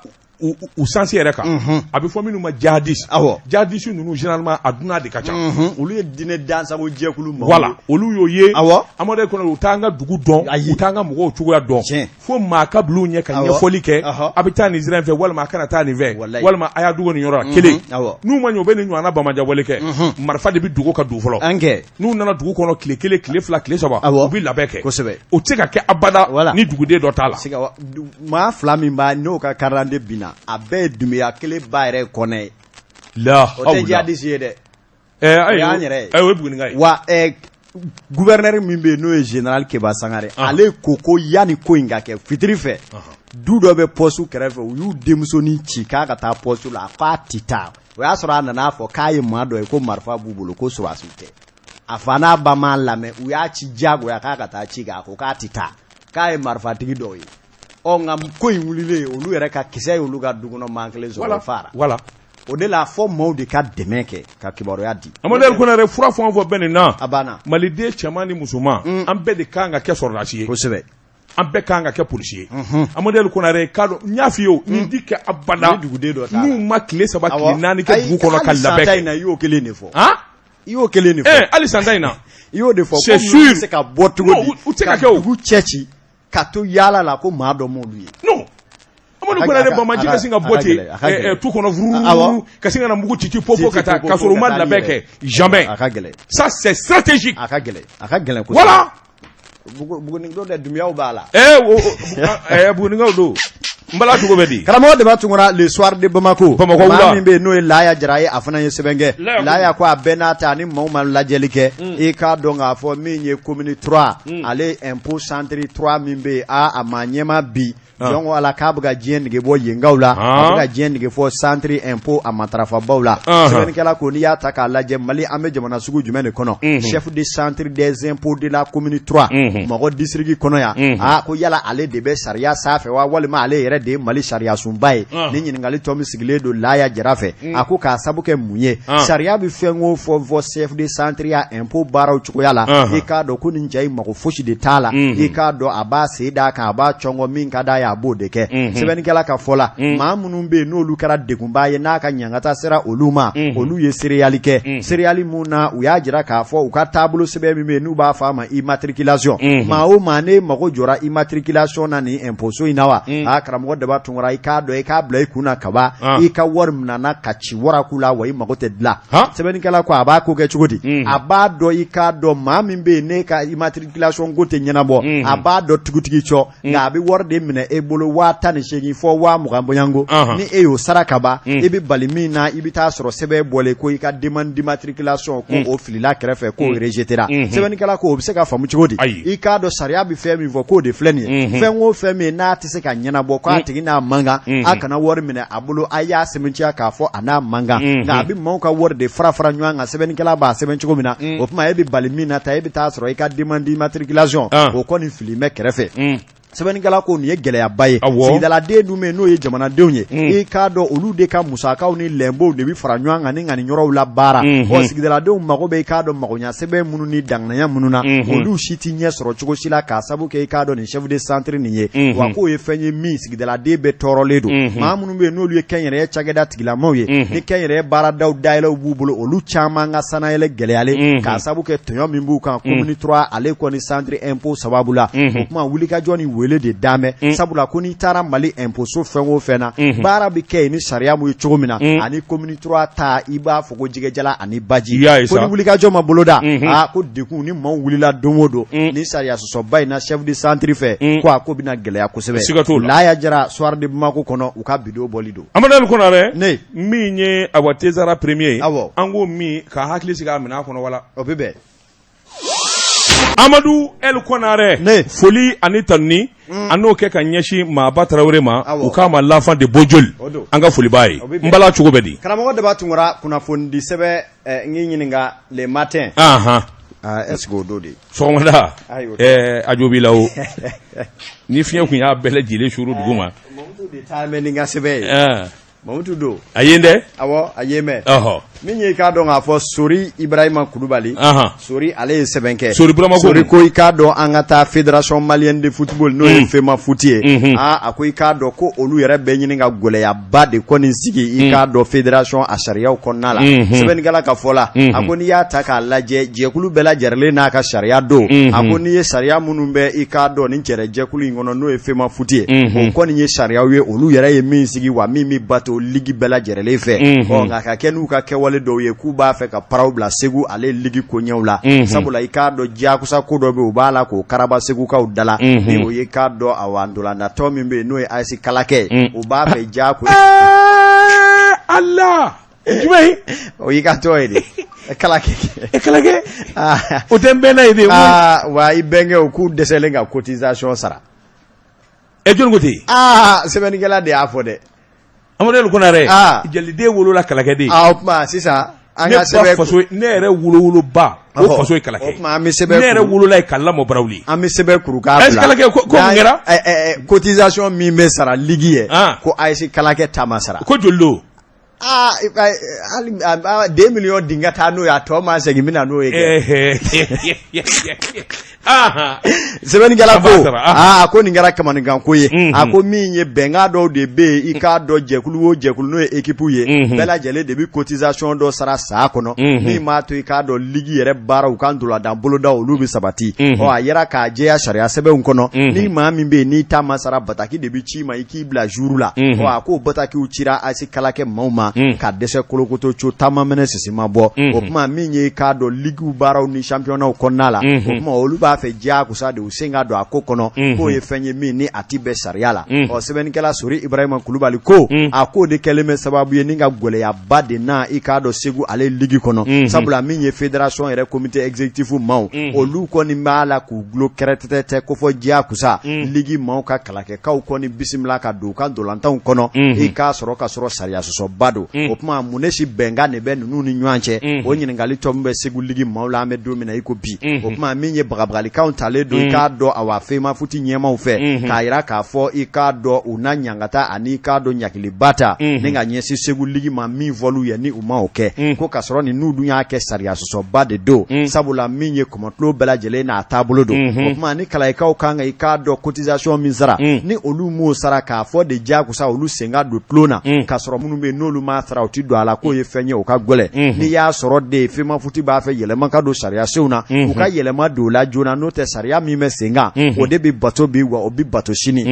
Speaker 1: u sens yɛrɛ kan. A bɛ fɔ minnu ma jihadiste.
Speaker 2: Awɔ.
Speaker 1: Jihadiste ninnu généralement a dunan de ka ca.
Speaker 2: Olu ye diinɛ dansago jɛkulu maaw ye.
Speaker 1: Voilà, olu y'o ye.
Speaker 2: Awɔ.
Speaker 1: Amadu El Konare u t'an ka dugu dɔn,
Speaker 2: Ayi.
Speaker 1: u t'an ka mɔgɔw cogoya dɔn.
Speaker 2: Tiɲɛ.
Speaker 1: Fo maa ka bil'u ɲɛ ka
Speaker 2: Awɔ.
Speaker 1: ɲɛfɔli kɛ.
Speaker 2: Ɔhɔ.
Speaker 1: A bɛ taa nin sira in fɛ walima a kana taa nin fɛ.
Speaker 2: Walayi.
Speaker 1: Walima a y'a dogo nin yɔrɔ la. Kelen.
Speaker 2: Awɔ.
Speaker 1: N'u ma ɲɛ u bɛ nin ɲɔgɔnna Bamanja wale kɛ. Marifa de bɛ dogo ka don fɔlɔ.
Speaker 2: An kɛ.
Speaker 1: N'u nana dugu kɔnɔ tile kelen, tile fila, tile saba,
Speaker 2: Awɔ.
Speaker 1: u bɛ labɛn kɛ.
Speaker 2: Kosɛbɛ.
Speaker 1: O tɛ se ka kɛ abada
Speaker 2: Voilà.
Speaker 1: ni duguden dɔ t'a la.
Speaker 2: Siga wa- maa fila min b'a n'o ka karanden binna a bɛɛ ye Dunbiya kelen ba yɛrɛ ye kɔnɛ ye.
Speaker 1: La
Speaker 2: O tɛ
Speaker 1: hawla.
Speaker 2: jihadiste ye dɛ.
Speaker 1: Ayi,
Speaker 2: O y'an yɛrɛ ye.
Speaker 1: o ye Buguninka ye.
Speaker 2: Wa gouverneur min bɛ yen n'o ye général Keba Sangare ale ko ko yanni ko in ka kɛ fitiri fɛ du dɔ bɛ poste kɛrɛfɛ u y'u denmusonin ci k'a ka taa poste la a k'a ti taa o y'a sɔrɔ a nana fɔ k'a ye maa dɔ ye ko marifa b'u bolo ko sɔrɔdasiw tɛ a fa n'a ba m'a lamɛn u y'a ci diyagoya k'a ka taa ci kɛ a ko k'a ti taa k'a ye marifatigi dɔw ye ɔ nka ko in wulilen olu yɛrɛ ka kisɛ ye olu ka du kɔnɔ maa kelen sɔrɔ o fara
Speaker 1: Voilà.
Speaker 2: o de la fɔ maaw de ka dɛmɛ kɛ ka kibaruya di
Speaker 1: Amadu El Konare fura fɛn o fɛn bɛ nin na.
Speaker 2: A banna.
Speaker 1: Maliden cɛman ni musoman. An bɛɛ de kan ka kɛ sɔrɔdasi ye.
Speaker 2: Kosɛbɛ.
Speaker 1: An bɛɛ kan ka kɛ polisi ye. Amadu El Konare k'a dɔn n y'a f'i ye o nin ti kɛ abada.
Speaker 2: Ni duguden dɔ t'a la.
Speaker 1: N'u ma tile saba
Speaker 2: Awɔ.
Speaker 1: tile naani kɛ
Speaker 2: Ayi,
Speaker 1: dugu kɔnɔ ka
Speaker 2: hali san
Speaker 1: labɛn
Speaker 2: ta in
Speaker 1: kɛ.
Speaker 2: na i y'o kelen de fɔ.
Speaker 1: Han?
Speaker 2: I y'o kelen de fɔ.
Speaker 1: Hali san ta in na.
Speaker 2: I y'o de fɔ.
Speaker 1: C'est
Speaker 2: Ko ninnu
Speaker 1: sûr.
Speaker 2: bɛ se ka bɔ cogo
Speaker 1: Non,
Speaker 2: di
Speaker 1: u tɛ se ka kɛ o.
Speaker 2: dugu cɛ ci. Ka to yaala la ko maa dɔ m'olu ye.
Speaker 1: Non, Amadu Konare, banbaanci ka sin ka bɔ ten tu kɔnɔ vuru, ka sin ka na mugu ci ci po po ka taa, ka sɔrɔ u ma labɛn kɛ, jamais.
Speaker 2: A ka gɛlɛn.
Speaker 1: Ça, c'est stratégique.
Speaker 2: A ka gɛlɛn, a ka gɛlɛn kosɛbɛ.
Speaker 1: Voilà.
Speaker 2: Buguni don dɛ, Dunbiyaw b'a la.
Speaker 1: Bugunikaw don, n bala cogo bɛ di?
Speaker 2: Karamɔgɔ Daba Tunkara, Le Soir de Bamako.
Speaker 1: Bamakɔ wula.
Speaker 2: Maa min bɛ yen n'o ye Laya Jara ye, a fana ye sɛbɛn kɛ. Laya ko a bɛɛ n'a ta, ni maaw ma lajɛli kɛ, i k'a dɔn k'a fɔ min ye commune 3, ale impôt centre 3 min bɛ yen, a maa ɲɛmaa bi jɔn ko Ala k'a bɛ ka diɲɛ nege bɔ yenkaw la, a bɛ ka diɲɛ nege fɔ centre impôt a matarafabaw la. Sɛbɛnnikɛla ko n'i y'a ta k'a lajɛ, Mali, an bɛ jamana sugu jumɛn de kɔnɔ? Chef de centre des impôts de la commune 3, Bamakɔ district kɔnɔ yan, aa, ko yala ale de bɛ sariya sanfɛ wa, walima ale yɛrɛ de ye Mali sariyasunba ye? Ni ɲininkali tɔ min sigilen don Laya Jara fɛ, a ko k'a sabu kɛ mun ye? Sariya bɛ fɛn o fɔ fɔ chef de centre ya impôt baaraw cogoya la, i k'a dɔn ko nin cɛ in mago fosi de t'a la. I k'a dɔn a b'a sen d'a kan, a b'a cɔngɔ, min ka d'a ye a b'o de kɛ. Sɛbɛnnikɛla ka fɔ la, maa minnu bɛ yen n'olu kɛra degunba ye, n'a ka ɲangata sera olu ma, olu ye seereyali kɛ. Seereyali mun na, u y'a jira k'a fɔ u ka taabolo sɛbɛn min bɛ yen n'u b'a fɔ a ma immatriculation, maa o maa n'e mago jɔra immatriculation na nin impôt so in na wa, aa, karamɔgɔ Daba Tunkara, i k'a dɔn, i k'a bila i kun na kaban, i ka wari minɛna ka ci waraku la, wa i mago tɛ dilan. Sɛbɛnnikɛla ko a b'a ko kɛ cogo di? A b'a dɔn, i k'a dɔn maa min bɛ yen n'e ka immatriculation ko tɛ ɲɛnabɔ, a b'a dɔn tigitigi cɔ, nka a bɛ wari de minɛ e bolo, 18,000 fɔ 20,000 bɔɲɔgɔnko. Ni e y'o sara ka ban, i bɛ bali min na, i bɛ taa sɔrɔ sɛbɛn bɔlen ko i ka demande d'immatriculation ko o filila kɛrɛfɛ, k'o rejetera. Sɛbɛnnikɛla ko o bɛ se ka faamu cogo di? I k'a dɔn sariya bɛ fɛn min fɔ, k'o de filɛ nin ye. Fɛn o fɛn min n'a tɛ se ka ɲɛnabɔ, k'a tigi n'a man kan, a kana wari minɛ a bolo, a y'a sɛmɛntiya k'a fɔ a n'a man kan. Nka a bɛ maaw ka wari de fara fara ɲɔgɔn kan, sɛbɛnnikɛla b'a sɛbɛn cogo min na. O tuma e bɛ bali min na ta, e bɛ taa sɔrɔ i ka demande d'immatriculation o kɔni fili bɛ kɛrɛfɛ. Sɛbɛnnikɛla ko nin ye gɛlɛyaba ye. Sigidaladen dun bɛ yen n'o ye jamanadenw ye, i k'a dɔn olu de ka musakaw ni lɛnpow de bɛ fara ɲɔgɔn kan ni ka nin yɔrɔw la baara. Ɔ, sigidaladenw mago bɛ, i k'a dɔn, magoɲa sɛbɛn minnu ni danganiya minnu na, olu si tɛ ɲɛ sɔrɔ cogo si la k'a sabu kɛ, i k'a dɔn, nin chef de centre nin ye. Wa k'o ye fɛn ye min sigidaladen bɛɛ tɔɔrɔlen don. Maa minnu bɛ yen n'olu ye kɛnyɛrɛye cakɛda tigilamaw ye, ni kɛnyɛrɛye baaradaw dayɛlɛw b'u bolo, olu caman ka sanayɛlɛ gɛlɛyalen k'a sabu kɛ tɔɲɔ min b'u kan commune 3 ale kɔni centre impôt sababu la. O tuma wulikajɔ ni wele de damɛ, sabula ko n'i taara Mali impôt so fɛn o fɛn na, baara bɛ kɛ yen ni sariya mun ye cogo min na, ani commune 3 ta, i b'a fɔ ko jɛgɛjala ani baji. Ko ni wulikajɔ ma boloda, aa, ko degun ni maaw wulila don o don ni sariya sɔsɔba in na chef de centre fɛ, ko a ko bɛna gɛlɛya kosɛbɛ.
Speaker 1: Siga t'o la.
Speaker 2: Laya Jara, Soir de Bamako kɔnɔ, u ka bidon bɔli don.
Speaker 1: Amadu Konare.
Speaker 2: Ne.
Speaker 1: Min ye awa Tezara premier ye.
Speaker 2: Awɔ.
Speaker 1: An ko min ka hakili sigi a minɛn kɔnɔ wala.
Speaker 2: O bɛ bɛn.
Speaker 1: Amadu El Konare.
Speaker 2: Ne.
Speaker 1: Foli ani tanuni. An n'o kɛ ka ɲɛsin Maaba Tarawele ma.
Speaker 2: Awɔ.
Speaker 1: U k'a ma l'enfant de Bojoli.
Speaker 2: O don.
Speaker 1: An ka foli b'a ye.
Speaker 2: O bɛ bɛn.
Speaker 1: N bala cogo bɛ di?
Speaker 2: Karamɔgɔ Daba Tunkara, kunnafonidi sɛbɛn n k'i ɲininka Le Matin.
Speaker 1: Ahan.
Speaker 2: Ah, est ce que o don de?
Speaker 1: Sɔgɔmada.
Speaker 2: Ayi, o
Speaker 1: Ɛɛ, a jo b'i la o. Ni fiɲɛ kun y'a bɛɛ lajɛlen suuru dugu ma.
Speaker 2: Mamutu de taa bɛ ni n ka sɛbɛn ye.
Speaker 1: Ɛɛ.
Speaker 2: Mamutu don.
Speaker 1: A ye dɛ.
Speaker 2: Awɔ, a ye mɛn.
Speaker 1: Ɔhɔ.
Speaker 2: Min ye i k'a dɔn k'a fɔ Sori Ibrahima Kulubali.
Speaker 1: Ahan.
Speaker 2: Sori, ale ye sɛbɛn kɛ.
Speaker 1: Sori Burama ko.
Speaker 2: Sori ko i k'a dɔn an ka taa Fédération malienne de football, n'o ye FEMAFOOT ye. Aa, a ko i k'a dɔn ko olu yɛrɛ bɛ ɲini ka gɛlɛyaba de kɔni sigi, i k'a dɔn, fédération a sariyaw kɔnɔna la. Sɛbɛnnikɛla ka fɔ la, a ko n'i y'a ta k'a lajɛ, jɛkulu bɛɛ lajɛlen n'a ka sariya don. A ko n'i ye sariya minnu bɛ, i k'a dɔn, nin cɛrɛ jɛkulu in kɔnɔ, n'o ye FEMAFOOT ye, o kɔni ye sariyaw ye olu yɛrɛ ye min sigi, wa min bɛ bato ligue bɛɛ lajɛlen fɛ. Ɔ, nka ka kɛ n'u ka kɛwale dɔw ye k'u b'a fɛ ka paraw bila Segu ale ligue koɲɛw la, sabula i k'a dɔn diyagosa ko dɔ bɛ, u b'a la k'o karaba Segukaw da la, ni o ye k'a dɔn awa ntolandatɔ min bɛ yen n'o ye AS Kalakɛ ye, u b'a fɛ diyago.
Speaker 1: Ala jumɛn?
Speaker 2: O y'i ka tɔ ye de, Kalakɛ.
Speaker 1: E Kalakɛ, o tɛ n bɛnna ye de.
Speaker 2: Aa, wa i bɛnkɛw k'u dɛsɛlen ka cotisation sara.
Speaker 1: E, jɔn ko ten?
Speaker 2: Aa, sɛbɛnnikɛla de y'a fɔ dɛ.
Speaker 1: Amadu Konare.
Speaker 2: Aa.
Speaker 1: Jaliden wolola Kalakɛ de.
Speaker 2: Aa, o tuma sisan an
Speaker 1: ne
Speaker 2: ka
Speaker 1: ba
Speaker 2: sɛbɛn
Speaker 1: faso, ne yɛrɛ wolowoloba o faso ye Kalakɛ.
Speaker 2: O tuma an bɛ sɛbɛn
Speaker 1: Ne yɛrɛ wolola ye ka lamɔ Barawuli.
Speaker 2: An bɛ sɛbɛn kuru k'a
Speaker 1: AS
Speaker 2: bila.
Speaker 1: Kalakɛ, ko mun kɛra?
Speaker 2: Cotisation min bɛ sara ligue ye,
Speaker 1: Ah.
Speaker 2: ko AS Kalakɛ ta ma sara.
Speaker 1: Ko joli don?
Speaker 2: Aa, hali 2 millions di, n ka taa n'o ye, a tɔ ma segin, n bɛ na n'o ye kɛ. Sɛbɛnnikɛla ko aa a ko nin kɛra kamanaganko ye a ko min ye bɛnkan dɔw de bɛ yen i k'a dɔn jɛkulu o jɛkulu n'o ye ekipu ye bɛɛ lajɛlen de bɛ cotisation dɔ sara san kɔnɔ min b'a to i k'a dɔn ligi yɛrɛ baara u ka ntoladan boloda olu bɛ sabati ɔ a yera k'a jɛya sariya sɛbɛnw kɔnɔ ni maa min bɛ yen n'i ta ma sara bataki de bɛ ci ma i k'i bila jour la ɔ a ko batakiw cira AS Kalakɛ maaw ma ka dɛsɛ kolokoto co taama mɛnɛ sisi ma bɔ o tuma min ye k'a dɔn ligiw baaraw ni championnatw kɔnɔna la o tuma olu b'a fɛ diyagosa de u sen ka don a ko kɔnɔ k'o ye fɛn ye min ni a ti bɛn sariya la ɔ sɛbɛnnikɛla Sori Ibrahima Kulubali ko a k'o de kɛlen bɛ sababu ye ni ka gɛlɛyaba de na i k'a dɔn Segu ale ligi kɔnɔ sabula min ye fédération yɛrɛ comité exécutif maaw olu kɔni b'a la k'u gulo kɛrɛtɛtɛ ko fɔ diyagosa ligi maaw ka kalakɛkaw kɔni bisimila ka don u ka ntolantanw kɔnɔ i k'a sɔrɔ ka sɔrɔ sariya sɔsɔba don o tuma mun ne si bɛnkan de bɛ ninnu ni ɲɔgɔn cɛ o ɲininkali tɔ min bɛ Segu ligi maaw la an bɛ don min na i ko bi o tuma min ye bagabagalikanw talen don i k'a dɔn awa Femafoot ɲɛmaaw fɛ k'a jira k'a fɔ i k'a dɔn u na ɲangata ani i k'a dɔn ɲangiliba ta ni ka ɲɛsin Segu ligi ma min fɔl'u ye ni u ma o kɛ ko ka sɔrɔ nin n'u dun y'a kɛ sariya sɔsɔba de don sabula min ye kɔmɔtulon bɛɛ lajɛlen n'a taabolo don o tuma ni kalayikaw kan ka i k'a dɔn cotisation min sara ni olu m'o sara k'a fɔ de diyagosa olu sen ka don tulon na k'a sɔrɔ minnu bɛ yen n'olu m'a sara u ti don a la k'o ye fɛn ye o ka gɛlɛn n'i y'a sɔrɔ de Femafoot b'a fɛ yɛlɛma ka don sariyasenw na u ka yɛlɛma don o la joona n'o tɛ sariya min bɛ sen kan o de bɛ bato bi wa o bɛ bato sini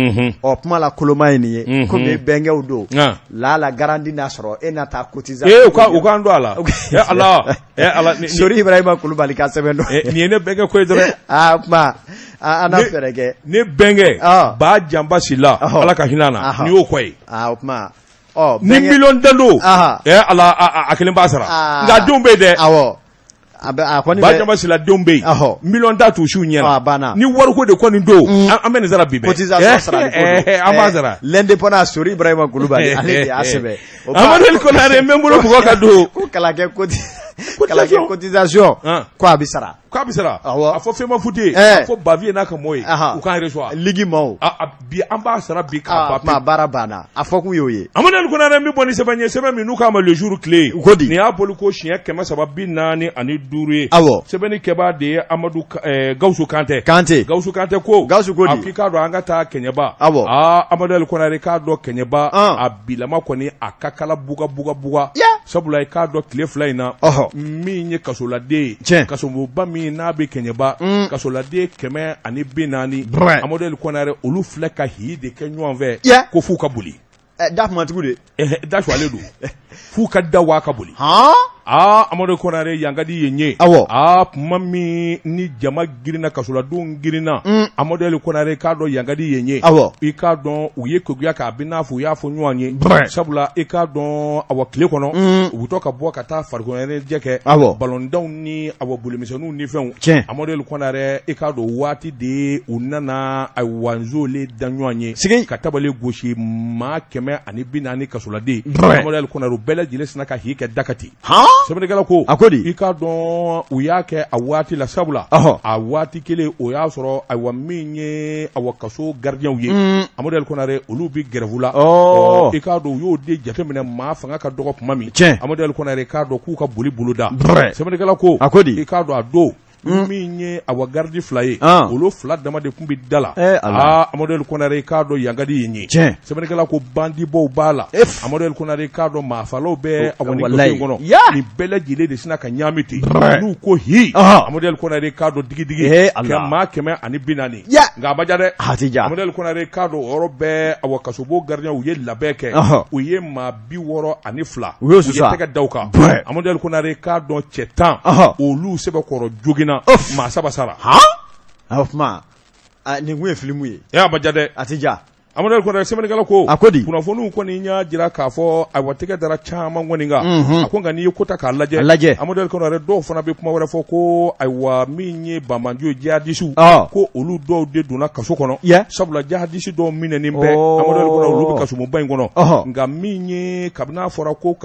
Speaker 2: ɔ kuma la koloma ye nin ye komi bɛnkɛw don lala garantie n'a sɔrɔ e na taa cotiser
Speaker 1: ee u k'an don a la ala
Speaker 2: ala Sori Ibrahima Kulubali ka sɛbɛn don
Speaker 1: nin ye ne bɛnkɛ ko ye dɔrɔn
Speaker 2: aa kuma an na fɛɛrɛ kɛ
Speaker 1: ne bɛnkɛ ba janba Sila ala ka hinɛ na nin y'o kɔ ye
Speaker 2: aa o kuma
Speaker 1: ni miliyɔn tan don ala a kelen b'a sara nka denw bɛ yen dɛ
Speaker 2: awɔ a
Speaker 1: kɔni ba janba Sila denw bɛ yen miliyɔn tan t'u siw ɲɛ
Speaker 2: a banna
Speaker 1: ni wariko de kɔni don an bɛ nin sara bi
Speaker 2: bɛɛ cotisation sarali
Speaker 1: ko don an b'a sara
Speaker 2: l'indépendant Sori Ibrahima Kulubali ale de y'a sɛbɛn
Speaker 1: Amadu Konare n bɛ n bolo bugɔ ka don
Speaker 2: ko kalakɛ kalakɛ cotisation ko a bɛ sara
Speaker 1: k'a bɛ sara a fɔ Femafoot ye a fɔ Bavieux n'a ka mɔɔw ye u k'an reçoit
Speaker 2: ligue maaw
Speaker 1: bi an b'a sara bi k'a
Speaker 2: ban pewu baara banna a fɔ kun y'o ye
Speaker 1: Amadu Konare n bɛ bɔ ni sɛbɛn ye sɛbɛn min n'u k'a ma Le Jour tile
Speaker 2: ko di
Speaker 1: nin y'a boli ko siɲɛ 345 ye
Speaker 2: awɔ
Speaker 1: sɛbɛnni kɛbaa de ye Amadu Gawusu Kantɛ
Speaker 2: Kante
Speaker 1: Gawusu Kantɛ ko
Speaker 2: Gawusu ko di
Speaker 1: a k'i k'a dɔn an ka taa Kɛɲɛba
Speaker 2: awɔ
Speaker 1: aa Amadu Konare k'a dɔn Kɛɲɛba a bilama kɔni a ka kala buga buga buga sabula i k'a dɔn tile fila in na min ye kasoladen ye kasoba min n'a bɛ Kɛɲɛba kasoladen 140 Amadu Konare olu filɛ ka hi de kɛ ɲɔgɔn fɛ ko f'u ka boli
Speaker 2: da kumatigiw
Speaker 1: de da ale don f'u ka da waa ka boli aa Amadu Konare yan ka di yen ye
Speaker 2: awɔ
Speaker 1: aa tuma min ni jama girinna kasoladenw girinna Amadu Konare k'a dɔn yan ka di yen ye
Speaker 2: awɔ
Speaker 1: i k'a dɔn u ye keguya k'a bɛ n'a fɔ u y'a fɔ ɲɔgɔn ye sabula i k'a dɔn awa tile kɔnɔ u bɛ to ka bɔ ka taa farikolo ɲɛnajɛ kɛ
Speaker 2: awɔ
Speaker 1: balontanw ni awa bolimisɛnninw ni fɛnw
Speaker 2: tiɲɛ
Speaker 1: Amadu Konare i k'a dɔn waati de u nana awa nsolen da ɲɔgɔn ye
Speaker 2: sigi
Speaker 1: ka tabali gosi maa 140 kasoladen Amadu Konare u bɛɛ lajɛlen sinna ka hi kɛ dakati sɛbɛnnikɛla ko
Speaker 2: a ko di
Speaker 1: i k'a dɔn u y'a kɛ a waati la sabula a waati kelen o y'a sɔrɔ ayiwa min ye awa kaso garidiɲɛw ye Amadu Konare olu bɛ gɛrɛfu la i k'a dɔn u y'o de jateminɛ maa fanga ka dɔgɔ tuma min Amadu Konare k'a dɔn k'u ka boli boloda sɛbɛnnikɛla ko
Speaker 2: a ko di
Speaker 1: i k'a dɔn a don min ye awa garidi fila ye olu fila dama de tun bɛ da la aa Amadu Konare i k'a dɔn yan ka di yen ye sɛbɛnnikɛla ko bandibaw b'a la Amadu Konare i k'a dɔn maafalaw bɛ awa nin kaso in kɔnɔ nin bɛɛ lajɛlen de sinna ka ɲaami ten n'u ko hi Amadu Konare i k'a dɔn digidigi kɛ maa 140 nka a ma ja dɛ Amadu Konare i k'a dɔn o yɔrɔ bɛɛ awa kasobon garidiɲɛw u ye labɛn kɛ u ye maa 62
Speaker 2: u y'o
Speaker 1: ye tɛgɛ da u kan Amadu Konare k'a dɔn cɛ 10 olu sɛbɛkɔrɔ joginna maa saba sara
Speaker 2: o tuma nin kun ye filimu ye
Speaker 1: a ma ja dɛ
Speaker 2: a tɛ ja
Speaker 1: Amadu Konare sɛbɛnnikɛla ko
Speaker 2: a ko di
Speaker 1: kunnafoniw kɔni y'a jira k'a fɔ ayiwa tɛgɛ dara caman kɔni kan a ko nka n'i ye ko ta k'a lajɛ
Speaker 2: lajɛ
Speaker 1: Amadu Konare dɔw fana bɛ kuma wɛrɛ fɔ ko ayiwa min ye banbaanci ye jihadisiw ko olu dɔw de donna kaso kɔnɔ sabula jihadisi dɔw minɛnen bɛ Amadu Konare olu bɛ kasobonba in kɔnɔ nka min ye kabini a fɔra ko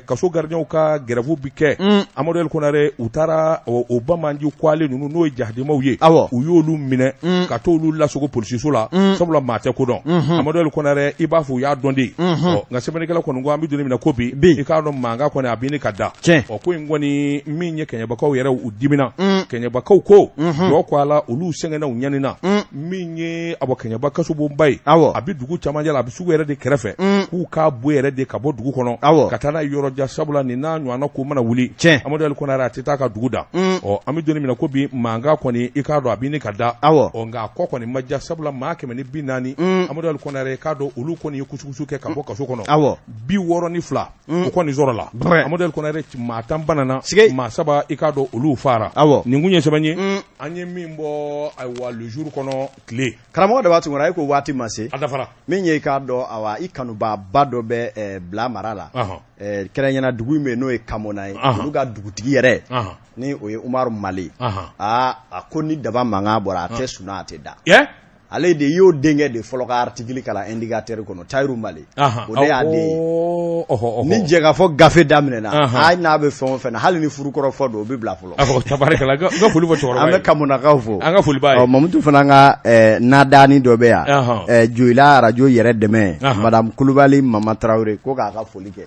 Speaker 1: kaso garidiɲɛw ka gɛrɛfu bɛ kɛ Amadu Konare u taara o banbaanci kwalen ninnu n'o ye jahadimaw ye u y'olu minɛ ka t'olu lasogo polisiso la sabula maa tɛ ko dɔn Amadu Konare i b'a fɔ u y'a dɔn de nka sɛbɛnnikɛla kɔni ko an bɛ don min na ko bi i k'a dɔn mankan kɔni a bɛ ka da ɔ ko in kɔni min ye kɛɲɛbakaw yɛrɛ u dimina Kɛɲɛbakaw ko jɔ ko a la, olu sɛgɛnna, u ɲanina. Min ye a bɔ Kɛɲɛba kasobonba ye, a bɛ dugu camancɛ la, a bɛ sugu yɛrɛ de kɛrɛfɛ, k'u k'a bɔ yɛrɛ de ka bɔ dugu kɔnɔ ka taa n'a ye yɔrɔ jan, sabula nin n'a ɲɔgɔnna ko mana wuli, Amadu Ali Konare, a tɛ taa ka dugu da. Ɔ, an bɛ don min na ko bi, mankan kɔni, i k'a dɔn, a bɛ ɲini ka da. Ɔ, nka a kɔ kɔni ma ja, sabula maa 140, Amadu Ali Konare, i k'a dɔn, olu kɔni ye kusukusu kɛ ka bɔ kaso kɔnɔ. 62, o kɔni sɔrɔla. Amadu Ali Konare, maa 10 banana, maa 3, i k'a dɔn, olu fara. Nin kun ye sɛbɛn ye an ye min bɔ, ayiwa, Le Jour kɔnɔ tile.
Speaker 2: Karamɔgɔ Daba Tunkara, e ko waati ma se.
Speaker 1: A dafara.
Speaker 2: Min ye, i k'a dɔn, awa, i kanubaaba dɔ bɛ bila mara la, kɛrɛnkɛrɛnnenya dugu min bɛ n'o ye Kamona ye, olu ka dugutigi yɛrɛ, ni o ye Umaru Male. Aa, a ko ni daba mankan bɔra, a tɛ sunɔgɔ, a tɛ da. Ale de y'o denkɛ de fɔlɔ ka article kalan Indicateur kɔnɔ, Tayiru Male, o de y'a den ye. Ni jɛkafɔ gafe daminɛna, hali n'a bɛ fɛn o fɛn na, hali ni furukɔrɔfɔ don, o bɛ bila fɔlɔ.
Speaker 1: Tabarikala, n ka foli fɔ cɛkɔrɔba ye.
Speaker 2: An bɛ Kamonakaw fo.
Speaker 1: An ka foli b'a ye.
Speaker 2: Mamutu fana ka nadani dɔ bɛ yan, Joyila arajo yɛrɛ dɛmɛ, madame Kulubali Mama Tarawele, ko k'a ka foli kɛ.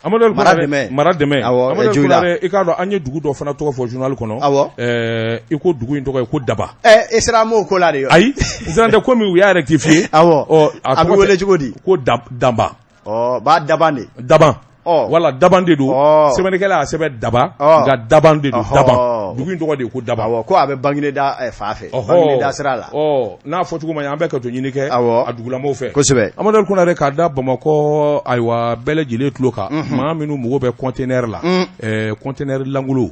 Speaker 1: Amadu mara dɛmɛ, mara dɛmɛ. Awɔ, Joyila. I k'a dɔn, an ye dugu dɔ fana tɔgɔ fɔ journal kɔnɔ.
Speaker 2: Awɔ.
Speaker 1: I ko dugu in tɔgɔ ye ko Daba.
Speaker 2: E sera m'o ko la de.
Speaker 1: Ayi, n siran tɛ, komi u y'a rectifier.
Speaker 2: Awɔ. Ɔ, a bɛ wele cogo di?
Speaker 1: Ko Danba.
Speaker 2: Ɔ, ba Daban de.
Speaker 1: Daban. Wala Daban de don. Sɛbɛnnikɛla y'a sɛbɛn Daba, nka Daban de don, Daban. Dugu in tɔgɔ de ye ko Daban.
Speaker 2: Awɔ, ko a bɛ Bagineda fan fɛ, Bagineda sira la.
Speaker 1: Ɔ, n'a fɔcogo ma ɲɛ, an bɛ ka to ɲini kɛ a dugulamaw fɛ.
Speaker 2: Kosɛbɛ.
Speaker 1: Amadu Ali Konare, k'a da Bamakɔ, ayiwa, bɛɛ lajɛlen tulo kan, maa minnu mago bɛ conteneur la, conteneur lankolon,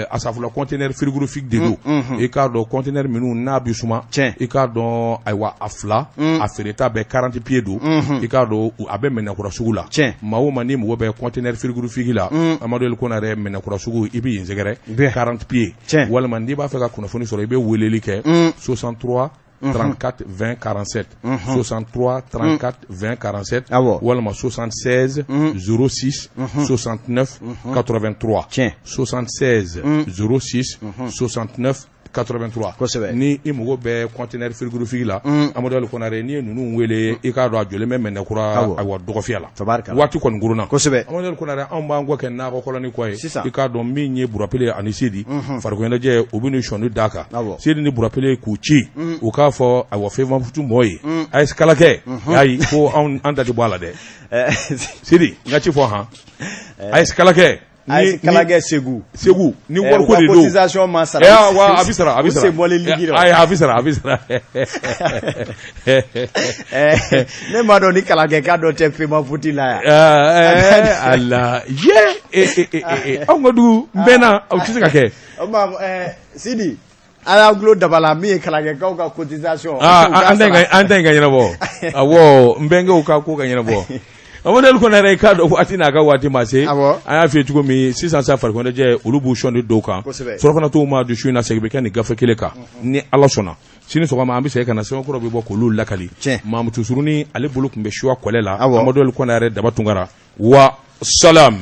Speaker 1: asafula, conteneur frigorifique de don. I k'a dɔn, conteneur minnu n'a bɛ suma, i k'a dɔn, ayiwa, a fila a feereta bɛɛ 40 pieds don. I k'a dɔn, a bɛ Mɛnakura sugu la. Maa o maa n'i mago bɛ conteneur frigorifique la, Amadu Ali Konare, Mɛnakura sugu, i bɛ yen sɛgɛrɛ, 40 pieds. Walima n'i b'a fɛ ka kunnafoni sɔrɔ, i bɛ weleli kɛ 63 34 20 47, 63 34 20 47, walima 76 06 69 83, 76 06 69 83.
Speaker 2: Kosɛbɛ.
Speaker 1: Ni i mago bɛ conteneur frigorifique la, Amadu Ali Konare, n'i ye ninnu wele, i k'a dɔn, a jɔlen bɛ Mɛnɛkura, ayiwa, dɔgɔfiyɛ la.
Speaker 2: Tabarikala.
Speaker 1: Waati kɔni kurunna.
Speaker 2: Kosɛbɛ.
Speaker 1: Amadu Ali Konare, anw b'an kɔ kɛ nakɔ kɔlɔni kɔ ye.
Speaker 2: Sisan.
Speaker 1: I k'a dɔn, min ye Burapele ani Sedi farikoloɲɛnajɛ, u bɛ n'u sɔnni d'a kan. Sedi ni Burapele k'u ci, u k'a fɔ, ayiwa, FEMAFOOT mɔɔ ye, a ye kalakɛ, ayi, ko anw an ta tɛ bɔ a la dɛ. Sedi, n ka ci fɔ han, a ye kalakɛ.
Speaker 2: AS Kalakɛ Segu.
Speaker 1: Segu ni wariko de don.
Speaker 2: Cotisation ma sara.
Speaker 1: Wa a bɛ sara, a bɛ sara.
Speaker 2: U sen bɔlen ligue la.
Speaker 1: Ayi, a bɛ sara, a bɛ sara.
Speaker 2: Ne m'a dɔn ni Kalakɛka dɔ tɛ FEMAFOOT la
Speaker 1: yan. Ala ye anw ka dugu n bɛnna, o tɛ se ka kɛ.
Speaker 2: O tuma Sidi, a y'aw tulo dabala min ye Kalakɛkaw ka cotisation.
Speaker 1: An ta in ka ɲɛnabɔ. Awɔ, n bɛnkɛw ka ko ka ɲɛnabɔ. Amadu Ali Konare, i k'a dɔn, waati n'a ka waati ma se.
Speaker 2: An
Speaker 1: y'a f'i ye cogo min sisan sa, farikoloɲɛnajɛ, olu b'u sɔn di dɔw kan. Surɔfana t'u ma du su in na, segin bɛ kɛ nin gafe kelen kan ni Ala sɔnna. Sini sɔgɔma, an bɛ segin ka na, sɛbɛnkɔrɔ bɛ bɔ k'olu lakali. Mamutu Surunin, ale bolo tun bɛ suwa kɔlɛ la. Amadu Ali Konare, Daba Tunkara wa salam.